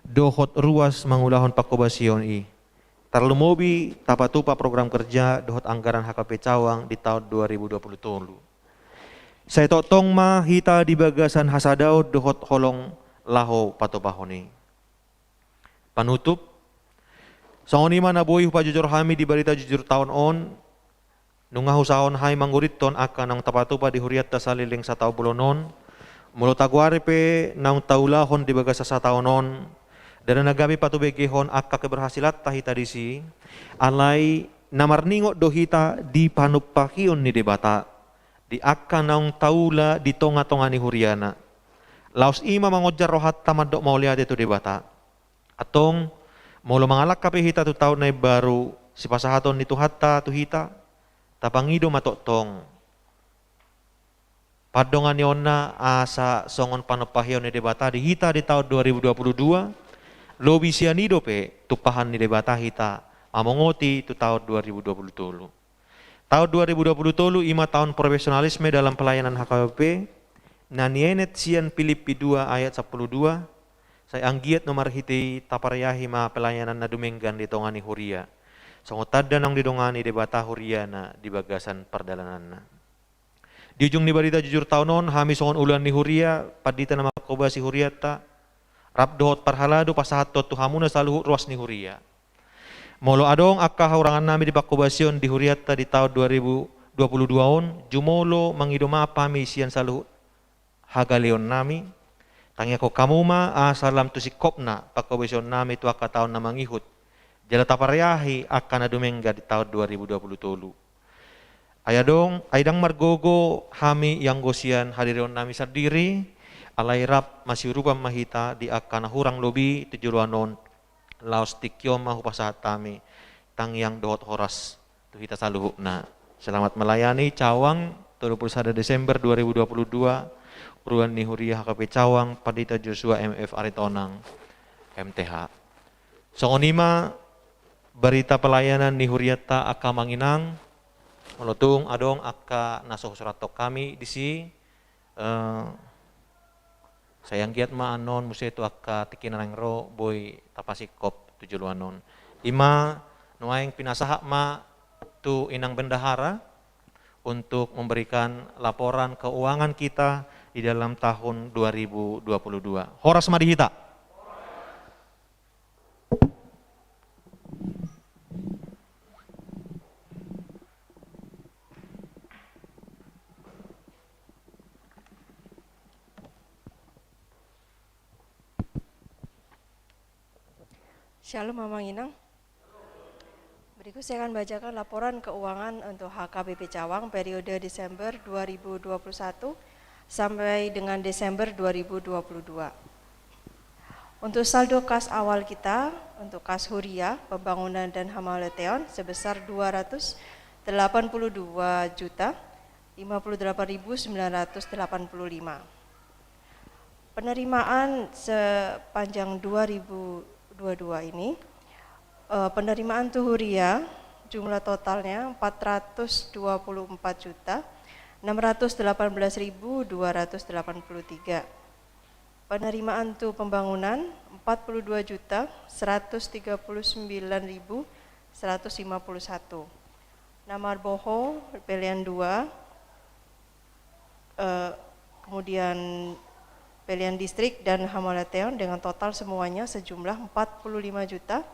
dohot ruas mangulahon pangkobasion i. Tarlumobi tapatupa program kerja dohot anggaran H K P Cawang di taon dua ribu dua puluh tolu. Sai tongtong ma hita di bagasan hasadaon dohot holong laho patupahon i. Panutup, songon i ma na boi hupajojor hami di barita jujur taon on, nunga huusahahon hami manguritkon angka naung tapatupa di hurianta saleleng sataon bolon on, molo tagoari pe naung taulahon di bagasan sataon on, ndada na gabe patubegehon angka keberhasilanta hita disi, alai na marningot do hita di panumpahion ni Debata di angka naung taula di tonga-tonga ni huriana. Laos i ma mangonjar rohanta mandok mauliate tu Debata. Antong, molo mangalangka pe hita tu taon na imbaru, sipasahaton ni Tuhanta tu hita, tapangido ma tongtong pandonganionna asa songon panumpahion ni Debata di hita di taon dua ribu dua puluh dua, lobi sian i dope tumpahan ni Debata hita mamongoti tu taon dua ribu dua puluh tolu. Taon dua ribu dua puluh tolu i ma taon profesionalisme dalam pelayanan H K B P, na nienet sian Pilippi dua ayat sampulu dua, sai anggiat na marhite i tapariahi ma pelayanan na dumenggan di tonga ni huria, songon tanda naung didongani Debata huriana di bagasan pardalananna. Di ujung ni barita jujur taon on, hami songon uluan ni huria, pandita na mangkobasi hurianta, rap dohot parhalado pasahathon tu hamuna saluhut ruas ni huria. Molo adong angka hahurangannami di pangkobasion di hurianta di taon dua ribu dua puluh dua on, jumolo mangido maaf hami sian saluhut hagaleonnami, tangiangkon hamu ma asa lam tu singkopna pangkobasionnami tu angka taon na mangihut, jala tapariahi angka na dumenggan di taon dua ribu dua puluh tolu. Ai adong, ai ndang margogo hami ianggo sian hadirionnami sandiri, alai rap masiurupan ma hita di angka na hurang lobi tu joloan on, laos tingki on ma hupasahat hami tangiang dohot horas tu hita saluhutna. Selamat melayani Cawang, tolu puluh sada Desember dua ribu dua puluh dua, uluan ni huria H K P Cawang, Pandita Joshua M F Aritonang, M T H. Songon i ma barita pelayanan ni hurianta angka amang inang, molo tung adong angka na so husurathon hami disi, eh, sai anggiat ma annon muse tu angka tingki na naeng ro boi tapasingkop tu joloan on. I ma nuaeng pinasahat ma tu inang bendahara untuk memberikan laporan keuangan kita di dalam tahun dua ribu dua puluh dua. Horas ma di hita. Shalom, Amang Inang. Berikut saya akan bacakan laporan keuangan untuk H K B P Cawang periode Desember dua ribu dua puluh satu sampai dengan Desember dua ribu dua puluh dua. Untuk saldo kas awal kita, untuk kas huria, pembangunan dan hamauliateon sebesar dua ratus delapan puluh dua juta lima puluh delapan ribu sembilan ratus delapan puluh lima. Penerimaan sepanjang dua ribu dua puluh dua ini, eh, penerimaan tu huria jumlah totalnya empat ratus dua puluh empat juta enam ratus delapan belas ribu dua ratus delapan puluh tiga. Penerimaan untuk pembangunan empat puluh dua juta seratus tiga puluh sembilan ribu seratus lima puluh satu. Na marboho pelean dua, eh, kemudian pelean distrik dan hamauliateon dengan total semuanya sejumlah empat puluh lima juta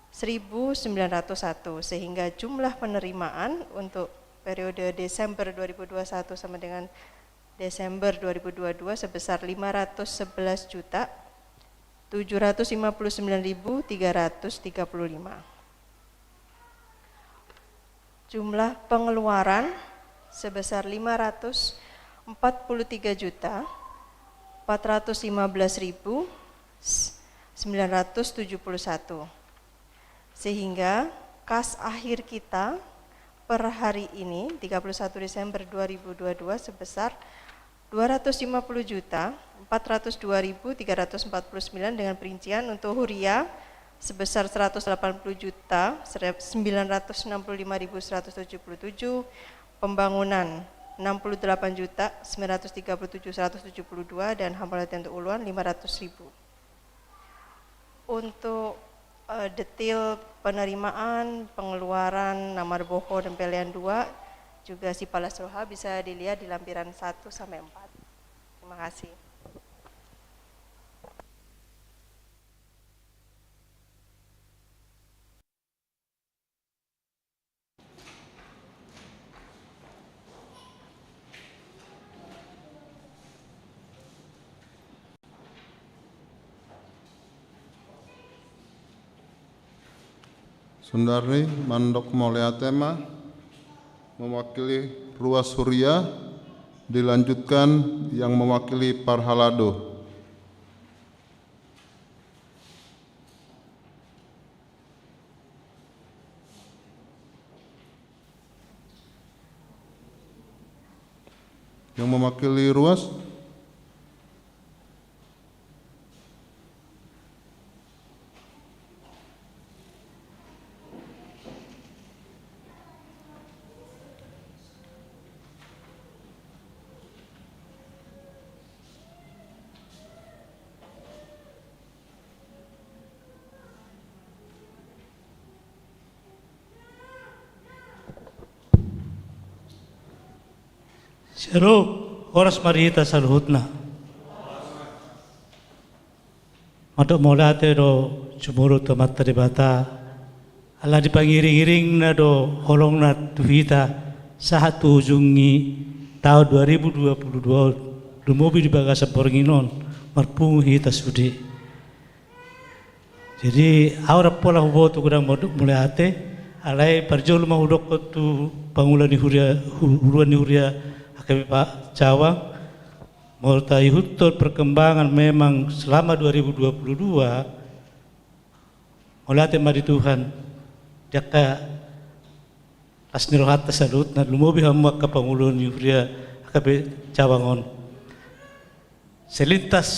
seribu sembilan ratus satu, sehingga jumlah penerimaan untuk periode Desember dua ribu dua puluh satu sama dengan Desember dua ribu dua puluh dua sebesar lima ratus sebelas juta tujuh ratus lima puluh sembilan ribu tiga ratus tiga puluh lima. Jumlah pengeluaran sebesar lima ratus empat puluh tiga juta empat ratus lima belas ribu sembilan ratus tujuh puluh satu. Sehingga kas akhir kita per hari ini, tiga puluh satu Desember dua ribu dua puluh dua, sebesar dua ratus lima puluh juta empat ratus dua ribu tiga ratus empat puluh sembilan, dengan perincian untuk huria sebesar seratus delapan puluh juta sembilan ratus enam puluh lima ribu seratus tujuh puluh tujuh, pembangunan enam puluh delapan juta sembilan ratus tiga puluh tujuh seratus tujuh puluh dua, dan hamauliateon untuk uluan lima ratus ribu. Untuk, eh, detil penerimaan, pengeluaran, na marboho dan pelean dua, juga si palas roha bisa dilihat di lampiran satu sampai empat. Terima kasih. Sonari mandok mauliate ma mewakili ruas huria, dilanjutkan yang mewakili parhalado. Yang mewakili ruas. Shalom, horas ma di hita saluhutna. Mandok mauliate do sumurung tu Amanta Debata, ala dipangiring-iringna do holongna tu hita sahat tu ujung ni taon dua ribu dua puluh dua on, lumobi di bagasan borngin on, marpungu hita sude. Jadi au rap pola huboto godang mandok mauliate, alai parjolo ma hudokkon tu pangula ni huria, hu-, huria ni huria H K B Cawang, molo taihuthon perkembangan memang selama dua ribu dua puluh dua, mauliate ma di Tuhan, di angka las ni rohanta saluhutna, lumobi hamu angka pangula ni huria H K B Cawang on. Selintas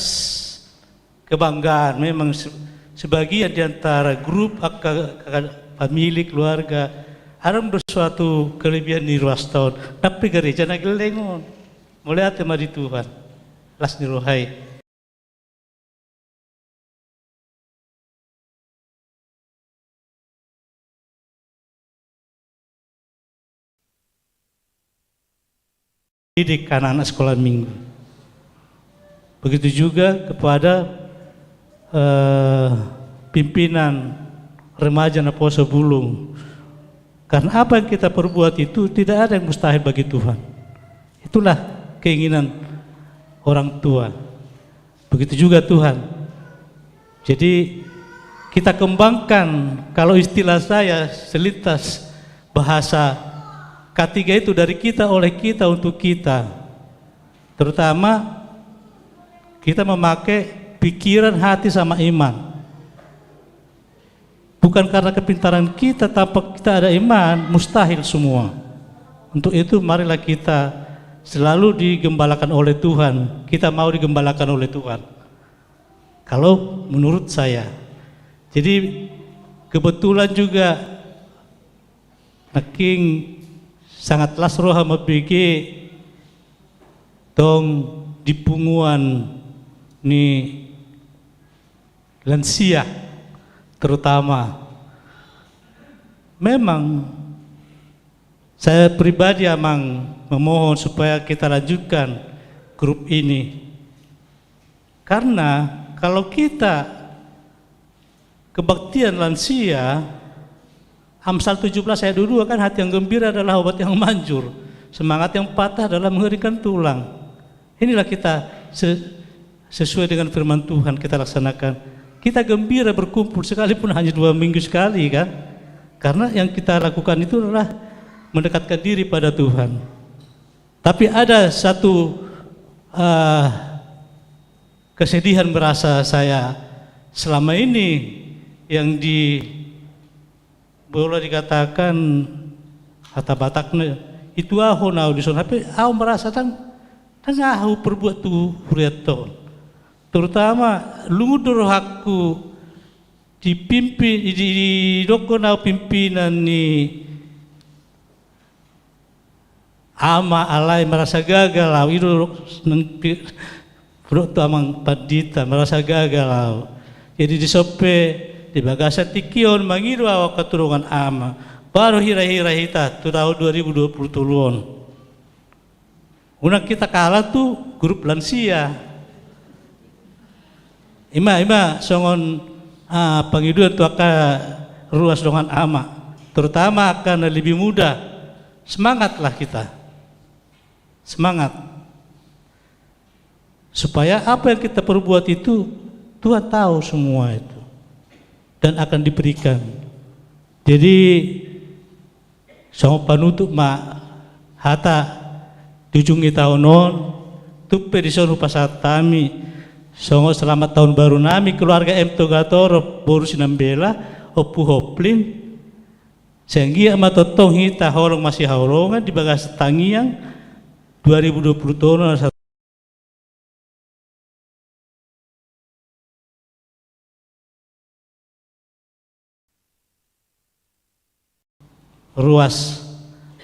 kebanggaan, memang se-, sebagian di antara grup angka, angka famili, keluarga, adong do suatu kelebihan ni ruasta on, ndang pe gareja na gelleng on. Mauliate ma di Tuhan. Las ni roha i. Didik anak-anak sekolah minggu. Begitu juga kepada, eh, pimpinan remaja Naposo Bulung. Karena apa yang kita perbuat itu tidak ada yang mustahil bagi Tuhan. Itulah keinginan orang tua. Begitu juga Tuhan. Jadi, kita kembangkan, kalau istilah saya selintas bahasa, K tiga itu dari kita, oleh kita, untuk kita. Terutama kita memakai pikiran, hati, sama iman. Bukan karena kepintaran kita, tanpa kita ada iman, mustahil semua. Untuk itu, marilah kita selalu digembalakan oleh Tuhan. Kita mau digembalakan oleh Tuhan. Kalau menurut saya. Jadi, kebetulan juga nangkin sangat las roha mambege tong di punguan ni lansia terutama. Memang saya pribadi, Amang, memohon supaya kita lanjutkan grup ini. Karena kalau kita kebaktian lansia, Amsal tujuh belas ayat dua puluh dua kan, hati yang gembira adalah obat yang manjur, semangat yang patah adalah mengeringkan tulang. Inilah kita se-, sesuai dengan firman Tuhan kita laksanakan. Kita gembira berkumpul sekalipun hanya dua minggu sekali kan. Karena yang kita lakukan itu adalah mendekatkan diri pada Tuhan. Tapi ada satu, eh, kesedihan merasa saya selama ini yang di, boleh dikatakan, hata Batakna, itu ahu nau dison, tapi ahu merasa tang, tang ahu perbuat tu huriaton. Terutama lungun do rohangku dipimpi, di, di, didok nau pimpinan ni Ama, alai merasa gagal au, i do nang pi-, pudok tu Amang Pandita, merasa gagal au. Jadi dison pe di bagasan tingki on mangido au angka tu dongan Ama. Baru hira-hira hita tu tahun dua ribu dua puluh tolu on. Unang kita kalah tu grup lansia. Ima, ima songon, ah, pangidoan tu angka ruas dongan Ama, terutama angka na lebih muda. Semangatlah kita. Semangat. Supaya apa yang kita perbuat itu, Tuhan tahu semua itu. Dan akan diberikan. Jadi, songon panutup ma hata di ujung ni taon on, tung pe dison hupasahat hami songon selamat tahun baru nami, keluarga M Togatorop, boru Sinambela, Ompu Hoplin. Sai anggiat ma tongtong hita holong masihaholongan di bagasan tangiang dua ribu dua puluh tolu na sa- Ruas,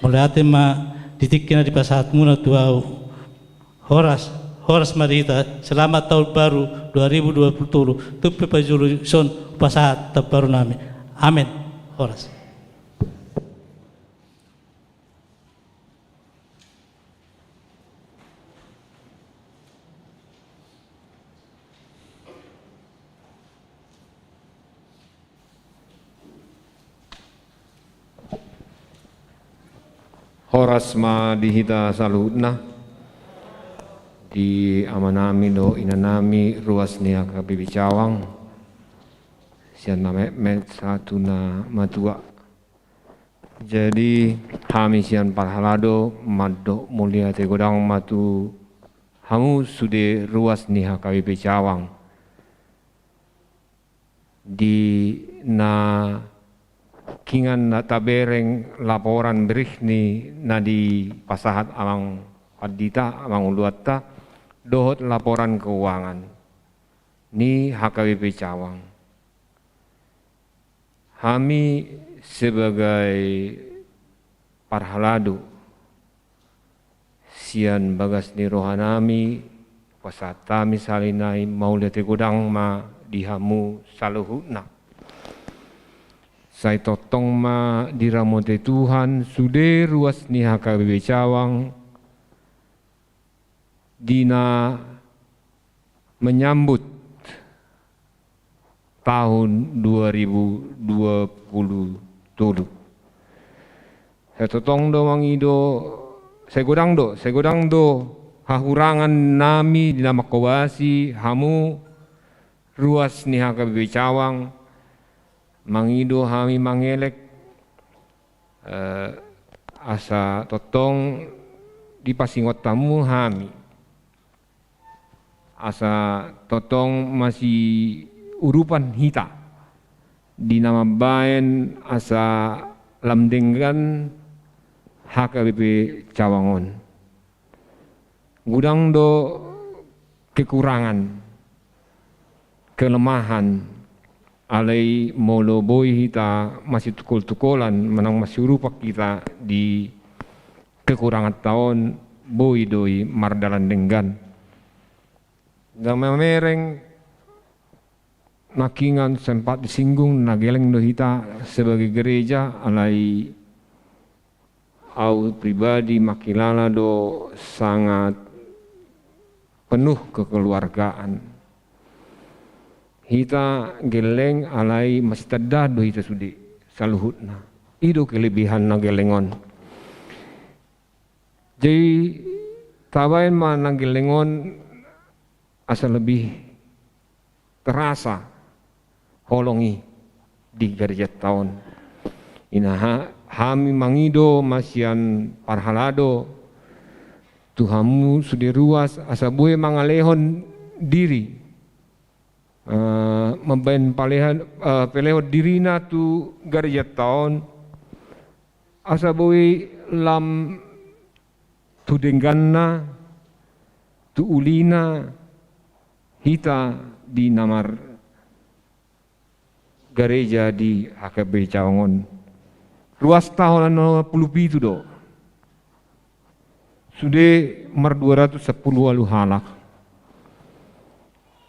mauliate ma di tingki na dipasahatmuna tu ahu. Horas, horas ma di hita, selamat tahun baru dua ribu dua puluh tolu, tung pe parjolo dison hupasahat tahun baru nami. Amen. Horas. Horas ma di hita saluhutna, di amanami dohot inanami ruas ni H K B P Cawang, sian na metmet sahat tu na matua. Jadi, hami sian parhalado mandok mauliate godang ma tu hamu sude ruas ni H K B P Cawang. Di na hingan na tabereng laporan berikni na dipasahat Amang Pandita, Amang Uluanta, dohot laporan keuangan ni H K B P Cawang. Hami sebagai parhalado sian bagas ni rohanami, pasahat hami sahali nai mauliate godang ma di hamu saluhutna. Sai tongtong ma diramoti Tuhan sude ruas ni H K B P Cawang, di na menyambut tahun dua ribu dua puluh tolu. Sai tongtong do mangido, sai godang do, sai godang do hahurangan nami di na mangkobasi hamu ruas ni H K B P Cawang, mangido hami mangelek, eh, asa tongtong dipasingot hamu hami. Asa tongtong masiurupan hita di na mambaen asa lam denggan H K B P Cawang on. Godang do kekurangan, kelemahan, alai molo boi hita masitungkol-tungkolan manang masiurupan hita di kekuranganta on, boi do i mardalan denggan. Ndang mamereng, nangkiningan sempat disinggung, na geleng do hita sebagai gereja, alai au pribadi mangkilala do sangat penuh kekeluargaan. Hita geleng alai masitanda do hita sude saluhutna. I do kelebihan na geleng on. Jadi, tabaen ma na geleng on asa lebih terasa holong i di garejanta on. Ina ha-, hami mangido ma sian parhalado tu hamu sude ruas asa boi mangalehon diri, eh, mambaen palehan, eh, pelehon dirina tu garejanta on, asa boi lam tu dengganna, tu ulina, hita di na margareja di H K B Cawang on. Ruas taon onom pulu pitu do. Sude mardua ratus sampulu ualu halak.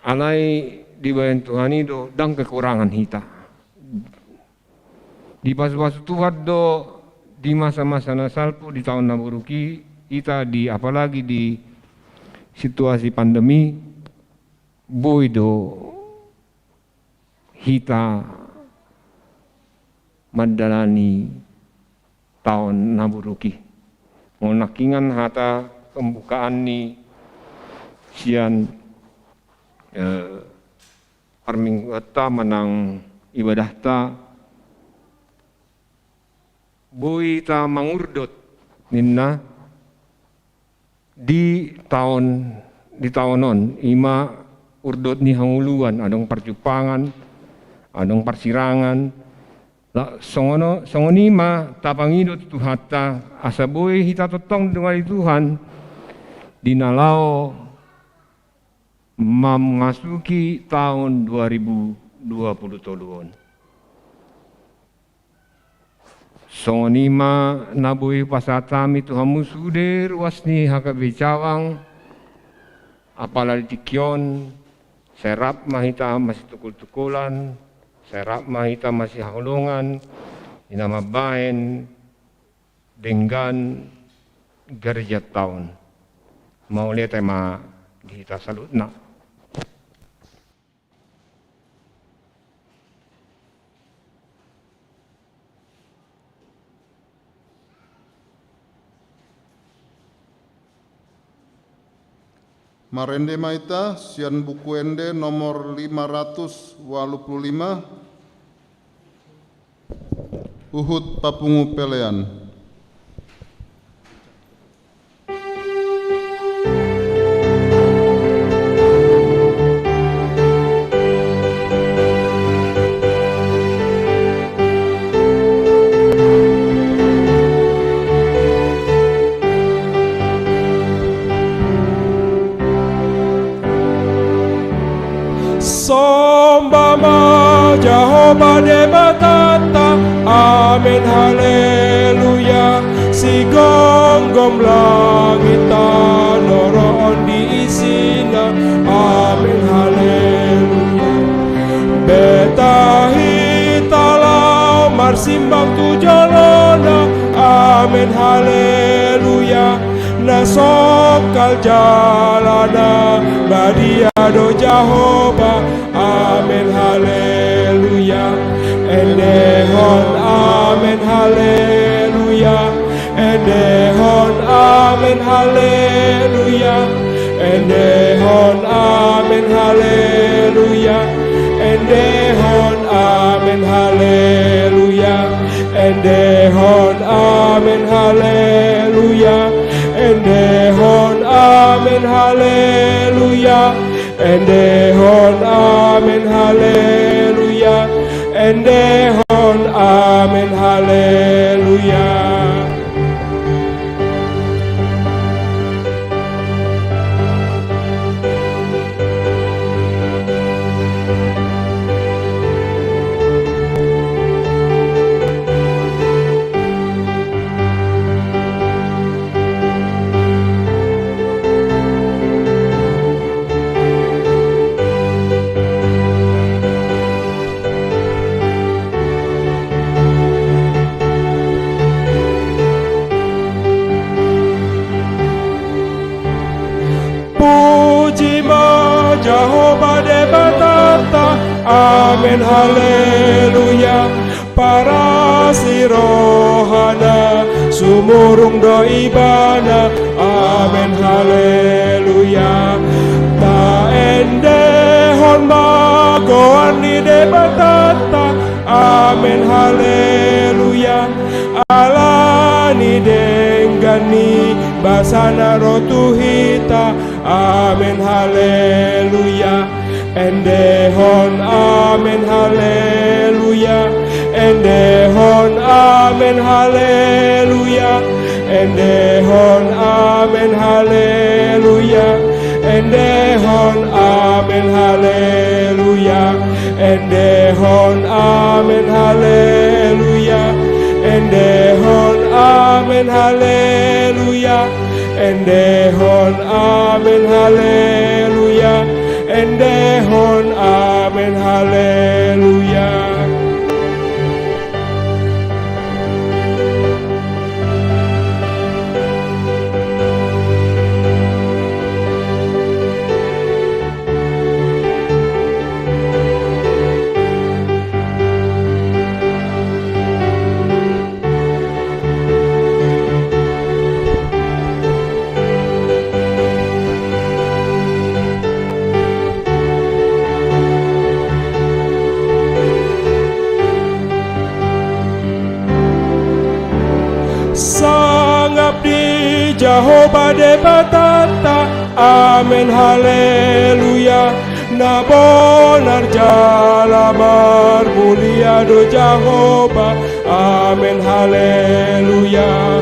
Alai dibaen Tuhan i do ndang kekurangan hita. Dipasupasu Tuhan do di masa-masa na salpu di taon na buruk i, hita di, apalagi di situasi pandemi, boi do hita mandalani taon na buruk i. Molo nangkiningan hata pembukaan ni sian, eh, parmingguanta manang ibadahta, boi hita mangurdot ninna di taon, di taon on, i ma urdot ni hangoluan, adong parjumpangan, adong parsirangan. La, songon o-, songon i ma tapangido tu Tuhanta, asa boi hita tongtong didongani Tuhan di na laho mamasuki taon dua ribu dua pulu tolu on. Songon i ma na boi pasahat hami tu hamu sude ruas ni H K B Cawang, apala di tingki on, sai rap ma hita masitungkol-tungkolan, sai rap ma hita masihaholongan, di na mambaen denggan garejanta on. Mauliate ma di hita saluhutna. Marende ma hita sian Buku Ende nomor lima ratus ualu pulu lima. Huhut papungu pelean. Somba ma Jahowa Debatanta, amen haleluya. Sigomgom langit tano ro on di isina, amen haleluya. Beta hita laho marsimbang tu jolona, amen haleluya. Na songkal jalana badia do Jahowa, amen haleluya. Endehon amen haleluya. Endehon amen haleluya. Endehon amen haleluya. Endehon amen haleluya. Endehon amen haleluya. Endehon amen haleluya. Endehon amen haleluya. Endehon amen haleluya. Jahowa Debatanta, amen haleluya. Paras ni rohana, sumurung do ibana, amen haleluya. Taendehon ma goar ni Debatanta, amen haleluya. Ala ni denggan ni basana ro tu hita, amen haleluya. Endehon amen haleluya. Endehon amen haleluya. Endehon amen haleluya. Endehon amen haleluya. Endehon amen haleluya. Endehon amen haleluya. Endehon amen haleluya. Endehon amen haleluya. Sangap di Jahowa Debatanta, amen haleluya. Na bonar jala marmulia do Jahowa, amen haleluya.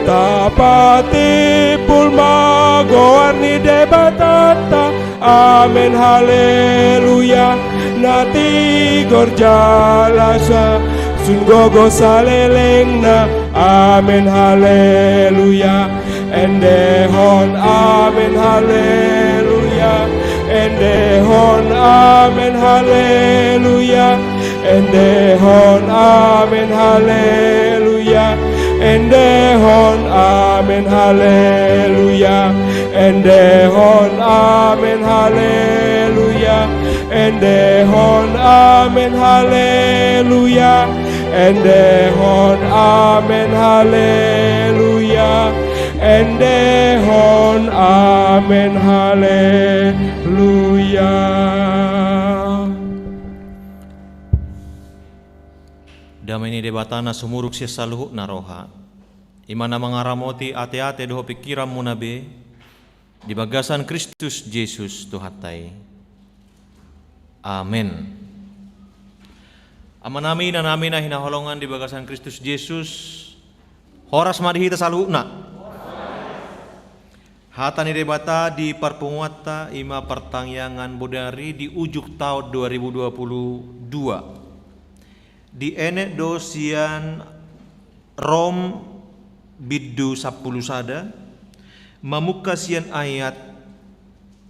Tapatimbul ma goar ni Debatanta, amen haleluya. Na tigor jala sa sun gogo salelengna, amen haleluya. Endehon amen haleluya. Endehon amen haleluya. Endehon amen haleluya. Endehon amen haleluya. Endehon amen haleluya. Endehon amen haleluya. Endehon amen haleluya. Endehon amen haleluya. Dame ni Debata na sumurung sian saluhutna roha, i ma na mangaramoti ateate dohot pingkiranmuna be, di bagasan Kristus Jesus Tuhanta i. Amen. Amanami, inanami na hinaholongan di bagasan Kristus Jesus, horas ma di hita saluhutna. Hata ni Debata di parpunguanta i ma partangiangan bodari di ujung taon dua ribu dua puluh dua. Dienet do sian Rom bindu sampulu sada, mamungka sian ayat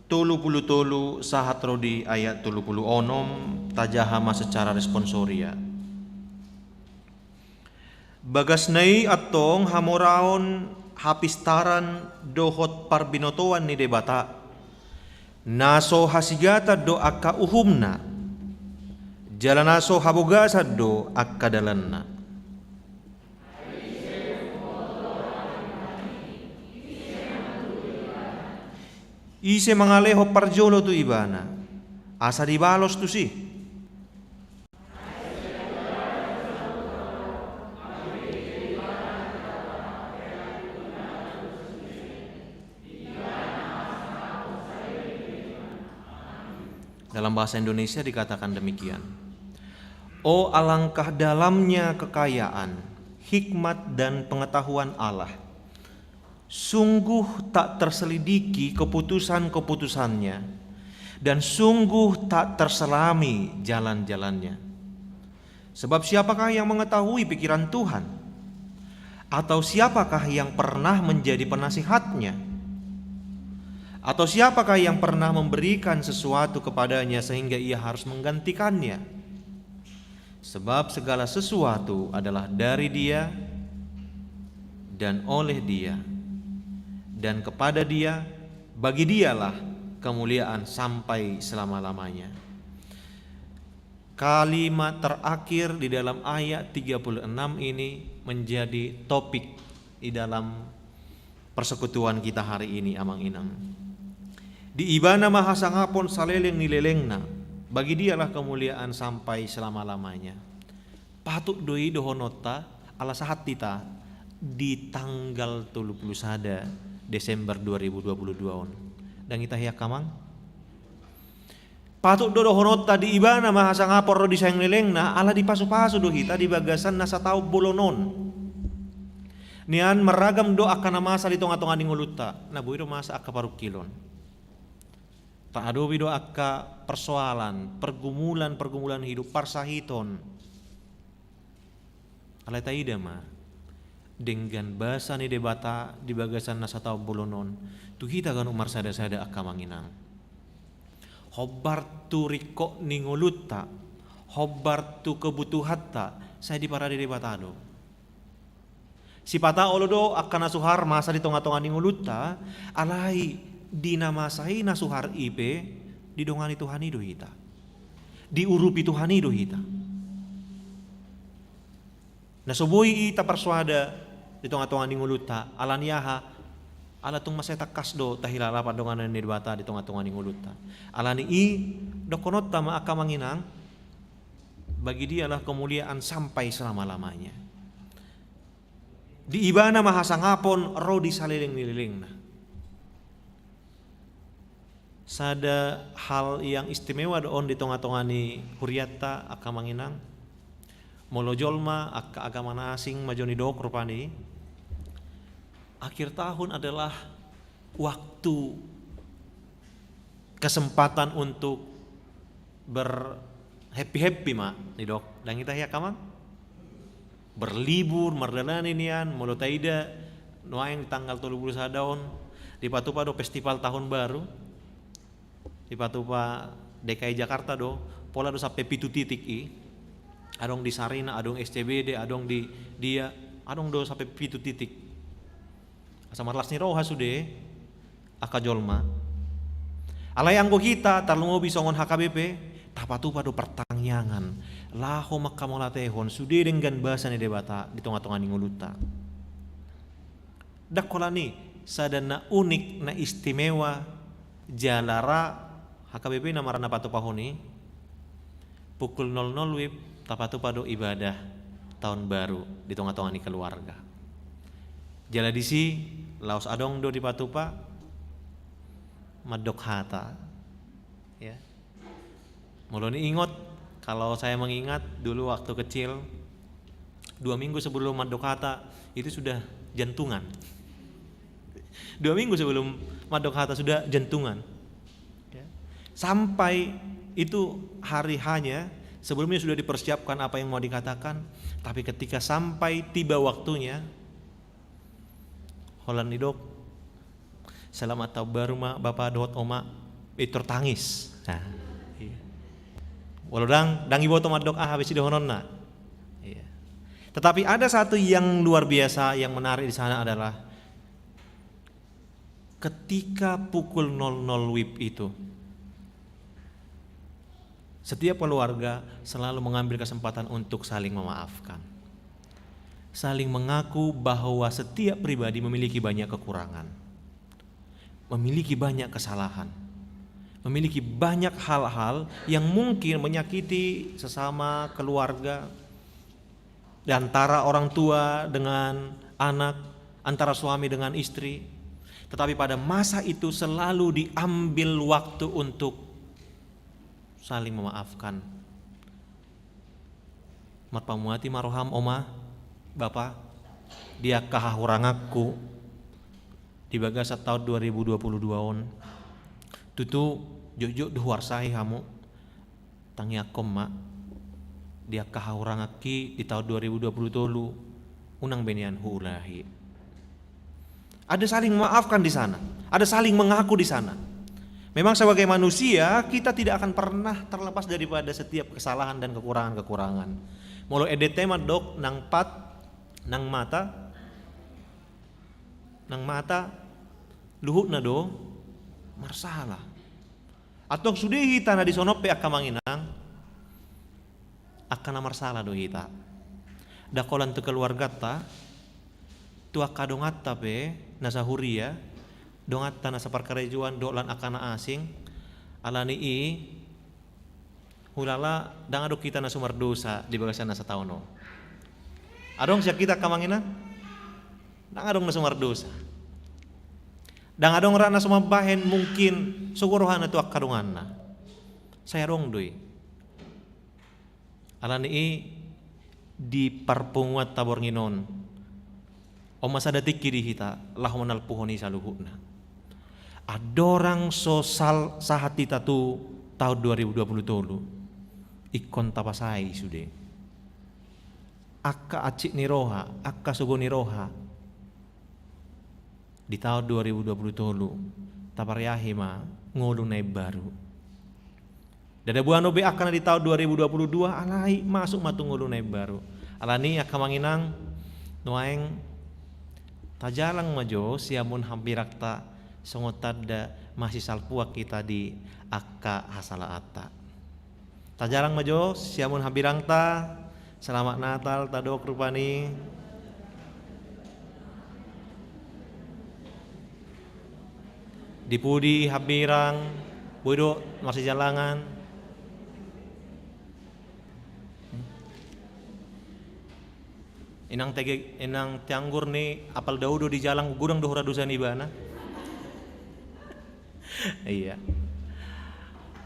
tolu pulu tolu sahat ro di ayat tolu pulu onom, tajaha ma secara responsoria. Bagasna i antong hamoraon, hapistaran dohot parbinotoan ni Debata. Na so hasigatan do angka uhumna, jala na so habogasan do angka dalanna. Ise mangalehon parjolo tu ibana, asa dibalos tusi? Dalam bahasa Indonesia dikatakan demikian. Oh, alangkah dalamnya kekayaan, hikmat, dan pengetahuan Allah. Sungguh tak terselidiki keputusan-keputusannya, dan sungguh tak terselami jalan-jalannya. Sebab siapakah yang mengetahui pikiran Tuhan? Atau siapakah yang pernah menjadi penasihatnya? Atau siapakah yang pernah memberikan sesuatu kepadanya sehingga ia harus menggantikannya? Sebab segala sesuatu adalah dari Dia, dan oleh Dia, dan kepada Dia, bagi Dialah kemuliaan sampai selama-lamanya. Kalimat terakhir di dalam ayat tiga puluh enam ini menjadi topik di dalam persekutuan kita hari ini, Amang Inang. Di Ibana ma hasangapon saleleng ni lelengna, bagi Dialah kemuliaan sampai selama-lamanya. Patut do i dohononta, ala sahat hita di tanggal tolu puluh sada Desember dua ribu dua puluh dua on. Ndang ita hian, Amang? Patut do dohononta di Ibana ma hasangapon ro di saleleng ni lelengna, ala dipasu-pasu do hita di bagasan na sataon bolon on. Nian marragam do angka na masa di tonga-tonga ni ngolunta, na boi do masa angka parungkilon. Taadopi do angka persoalan, pergumulan-pergumulan hidup, parsahiton. Alai taida ma, denggan basa ni Debata di bagasan na sataon bolon on, tu hita ganup marsada-sada angka Amang Inang. Hombar tu ringkot ni ngolunta, hombar tu kebutuhanta, sai diparade Debata do. Sipata olo do angka na suhar masa di tonga-tonga ni ngolunta, alai di na masa i na suhar i pe, didongani Tuhan i do hita. Diurupi Tuhan i do hita. Na so boi i taparsoada di tonga-tonga ni ngolunta, ala ni aha? Ala tung mansai tangkas do tahilala pardonganan ni Debata di tonga-tonga ni ngolunta. Ala ni i, dohononta ma angka Amang Inang, bagi Dialah kemuliaan sampai selama-lamanya. Di Ibana ma hasangapon ro di saleleng ni lelengna. Sada hal yang istimewa do on di tonga-tonga ni hurianta, angka Amang Inang. Molo jolma angka agama na asing ma jo nidok rupani, akhir tahun adalah waktu, kesempatan untuk ber-happy-happy ma nidok. Ndang ita hian, Amang? Berlibur, mardalani nian, molo taida nuaeng di tanggal tolu puluh sada on, dipatupa do festival tahun baru, dipatupa D K I Jakarta do, pola do sampe pitu titik i. Adong di Sarina, adong S C B D, adong di dia, adong do sampe pitu titik. Asa marlas ni roha sude angka jolma. Alai anggo hita, tarlumobi songon H K B P, tapatupa do partangiangan laho manghamauliatehon sude denggan basa ni Debata di tonga-tonga ni ngolunta. Ndang holan i, sada na unik, na istimewa, jala ra H K B P na marana patupahon i, pukul nol nol WIB tapatupa do ibadah tahun baru di tonga-tonga ni keluarga. Jala disi laos adong do dipatupa mandok hata. Ya. Molo niingot, kalau saya mengingat dulu waktu kecil, dua minggu sebelum mandok hata itu sudah jantungan. Dua minggu sebelum mandok hata sudah jantungan. Ya. Sampai itu hari hanya, sebelumnya sudah dipersiapkan apa yang mau dikatakan, tapi ketika sampai tiba waktunya, holan nidok, "Selamat tahun baru ma Bapa dohot Oma." Pintor tangis. Nah, iya. Walau ndang, ndang diboto mandok aha be sidohononna. Iya. Tetapi ada satu yang luar biasa, yang menarik di sana adalah ketika pukul nol nol WIB itu, setiap keluarga selalu mengambil kesempatan untuk saling memaafkan. Saling mengaku bahwa setiap pribadi memiliki banyak kekurangan, memiliki banyak kesalahan, memiliki banyak hal-hal yang mungkin menyakiti sesama keluarga, di antara orang tua dengan anak, antara suami dengan istri. Tetapi pada masa itu selalu diambil waktu untuk saling memaafkan. Marpamuati ma roham, Oma, Bapa, di angka hahuranganku di bagasan taon dua ribu dua puluh dua on. Tutu, jotjot do huarsahi hamu. Tangiangkon ma, di angka hahuranganki di taon dua ribu dua puluh tolu, unang be nian huulahi. Ada saling memaafkan di sana, ada saling mengaku di sana. Memang sebagai manusia, kita tidak akan pernah terlepas daripada setiap kesalahan dan kekurangan-kekurangan. Molo endenta mandok, nang pat, nang mata, nang mata, luhutna do marsala. Antong sude hita na dison on pe angka amang inang, angka na marsala do hita. Ndang holan tu keluarganta, tu angka donganta pe na sahuria, donganta na saparkarejoan dohot lan angka na asing, ala ni i, hulala ndang adong hita na so mardosa di bagasan na sataon on. Adong sian hita angka amang inang? Ndang adong na so mardosa. Ndang adong ra na so mambahen mungkin sogo rohana tu angka donganna. Sai adong do i. Ala ni i di parpunguanta borngin on, on ma sada tingki di hita laho manalpuhon i saluhutna. Andorang so sal-, sahat hita tu taon dua ribu dua puluh tolu, ingkon tapasae i sude. Angka hansit ni roha, angka sogo ni roha. Di taon dua ribu dua puluh tolu, tapareahi ma ngolu na imbaru. Ndada boano be angka na di taon dua ribu dua puluh dua, alai masuk ma tu ngolu na imbaru. Ala ni i angka amang inang, nuaeng tajalang ma jo siamun hambirangta songon tanda masisalpuan hita di angka hasalaanta. Tajalang ma jo siamun hambirangta, selamat Natal tadok rupani. Di pudi hambirang, boi do masijalangan. Inang tege, inang te Anggur ni apal dao do dijalang, godang do hura dosa ni ibana. Iya.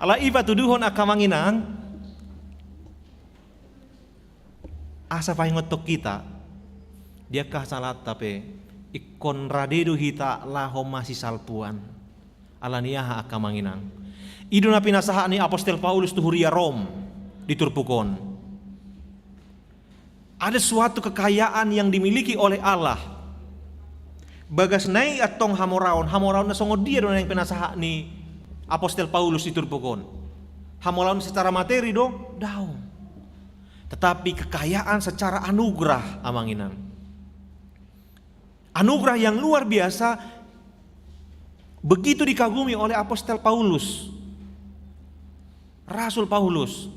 Ala i patuduhon angka amang inang, asa paingothon hita, di angka hasalaanta pe, ingkon rade do hita laho masisalpuan. Ala ni aha angka amang inang? I do na pinasahat ni apostel Paulus tu huria Rom di turpuk on. Ada suatu kekayaan yang dimiliki oleh Allah. Bagas na i antong hamoraon, hamoraon na songon dia do na naeng pinasahat ni apostel Paulus di turpuk on? Hamoraon secara materi do? Daong. Tetapi kekayaan secara anugerah, amang inang. Anugerah yang luar biasa begitu dikagumi oleh apostel Paulus, rasul Paulus.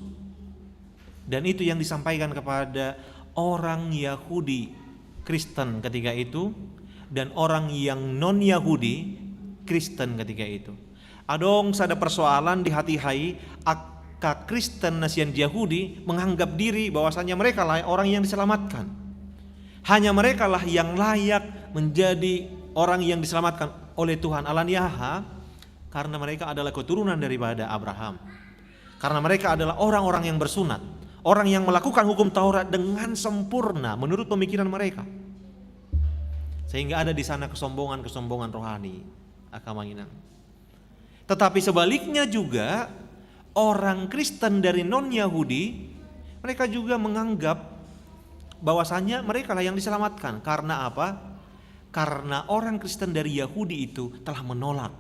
Dan itu yang disampaikan kepada orang Yahudi Kristen ketika itu dan orang yang non-Yahudi Kristen ketika itu. Adong sada persoalan di hatiha i, angka Kristen na sian Yahudi menganggap diri bahwasanya merekalah orang yang diselamatkan. Hanya merekalah yang layak menjadi orang yang diselamatkan oleh Tuhan. Ala ni aha? Karena mereka adalah keturunan daripada Abraham. Karena mereka adalah orang-orang yang bersunat, orang yang melakukan hukum Taurat dengan sempurna menurut pemikiran mereka. Sehingga ada di sana kesombongan-kesombongan rohani, angka amang inang. Tetapi sebaliknya juga, orang Kristen dari non-Yahudi, mereka juga menganggap bahwasanya merekalah yang diselamatkan. Karena apa? Karena orang Kristen dari Yahudi itu telah menolak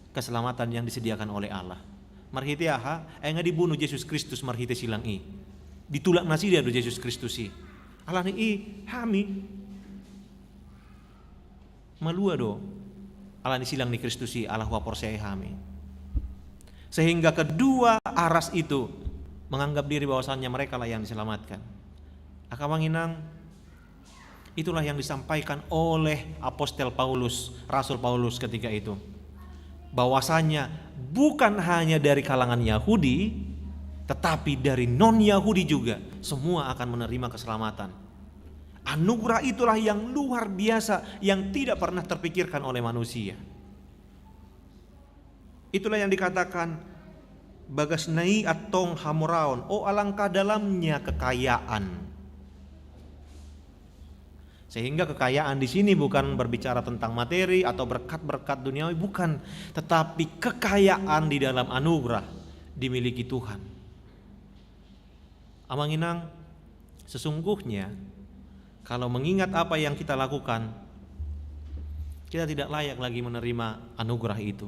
keselamatan yang disediakan oleh Allah. Marhite aha? Ai nga dibunu Jesus Kristus marhite silang i. Ditulak nasida do Jesus Kristus i. Ala ni i, hami malua do ala ni silang ni Kristus i, ala huaporseai hami. Sehingga kedua aras itu menganggap diri bahwasannya merekalah yang diselamatkan. Angka amang inang, itulah yang disampaikan oleh apostel Paulus, rasul Paulus ketika itu. Bahwasanya bukan hanya dari kalangan Yahudi, tetapi dari non-Yahudi juga, semua akan menerima keselamatan. Anugerah itulah yang luar biasa, yang tidak pernah terpikirkan oleh manusia. Itulah yang dikatakan, bagas na i antong hamoraon, oh, alangkah dalamnya kekayaan. Sehingga kekayaan di sini bukan berbicara tentang materi atau berkat-berkat duniawi, bukan, tetapi kekayaan di dalam anugerah dimiliki Tuhan. Amang inang, sesungguhnya kalau mengingat apa yang kita lakukan, kita tidak layak lagi menerima anugerah itu.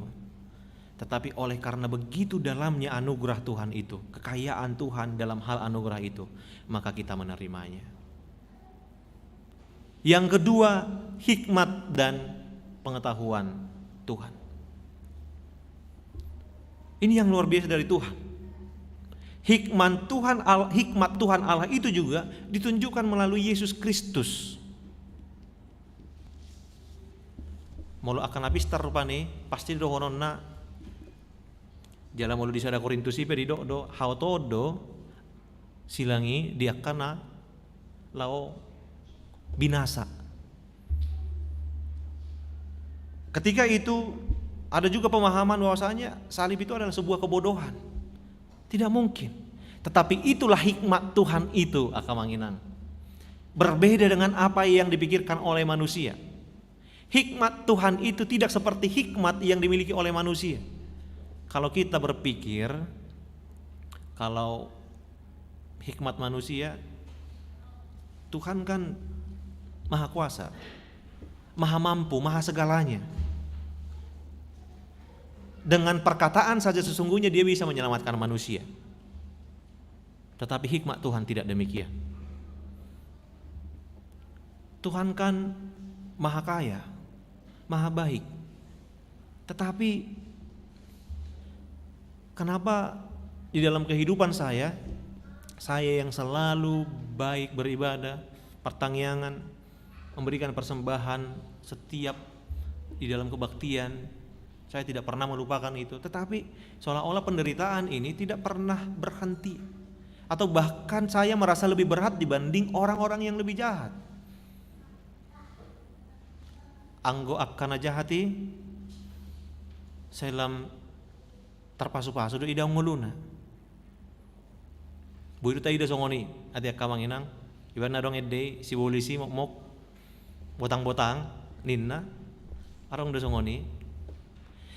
Tetapi oleh karena begitu dalamnya anugerah Tuhan itu, kekayaan Tuhan dalam hal anugerah itu, maka kita menerimanya. Yang kedua, hikmat dan pengetahuan Tuhan. Ini yang luar biasa dari Tuhan. Hikmat Tuhan Al-, hikmat Tuhan Allah itu juga ditunjukkan melalui Yesus Kristus. Molo angka na pistar rupani, pasti dohononna, jala molo di sada Korintus i pe didok do, haotoon do silang i di angka na laho binasa. Ketika itu ada juga pemahaman bahwasanya salib itu adalah sebuah kebodohan. Tidak mungkin. Tetapi itulah hikmat Tuhan itu, angka amang inang. Berbeda dengan apa yang dipikirkan oleh manusia. Hikmat Tuhan itu tidak seperti hikmat yang dimiliki oleh manusia. Kalau kita berpikir, kalau hikmat manusia, Tuhan kan maha kuasa, maha mampu, maha segalanya. Dengan perkataan saja sesungguhnya dia bisa menyelamatkan manusia. Tetapi hikmat Tuhan tidak demikian. Tuhan kan maha kaya, maha baik. Tetapi kenapa di dalam kehidupan saya, saya yang selalu baik beribadah, partangiangan, memberikan persembahan setiap di dalam kebaktian, saya tidak pernah melupakan itu. Tetapi seolah-olah penderitaan ini tidak pernah berhenti. Atau bahkan saya merasa lebih berat dibanding orang-orang yang lebih jahat. Anggo angka na jahat i, sai lam tarpasu-pasu do idaon ngoluna. Boi do taida songon i, ate angka amang inang, ibaen na adong ende i, sibolis i mokmok, botang-botang, ninna, adong do songon i.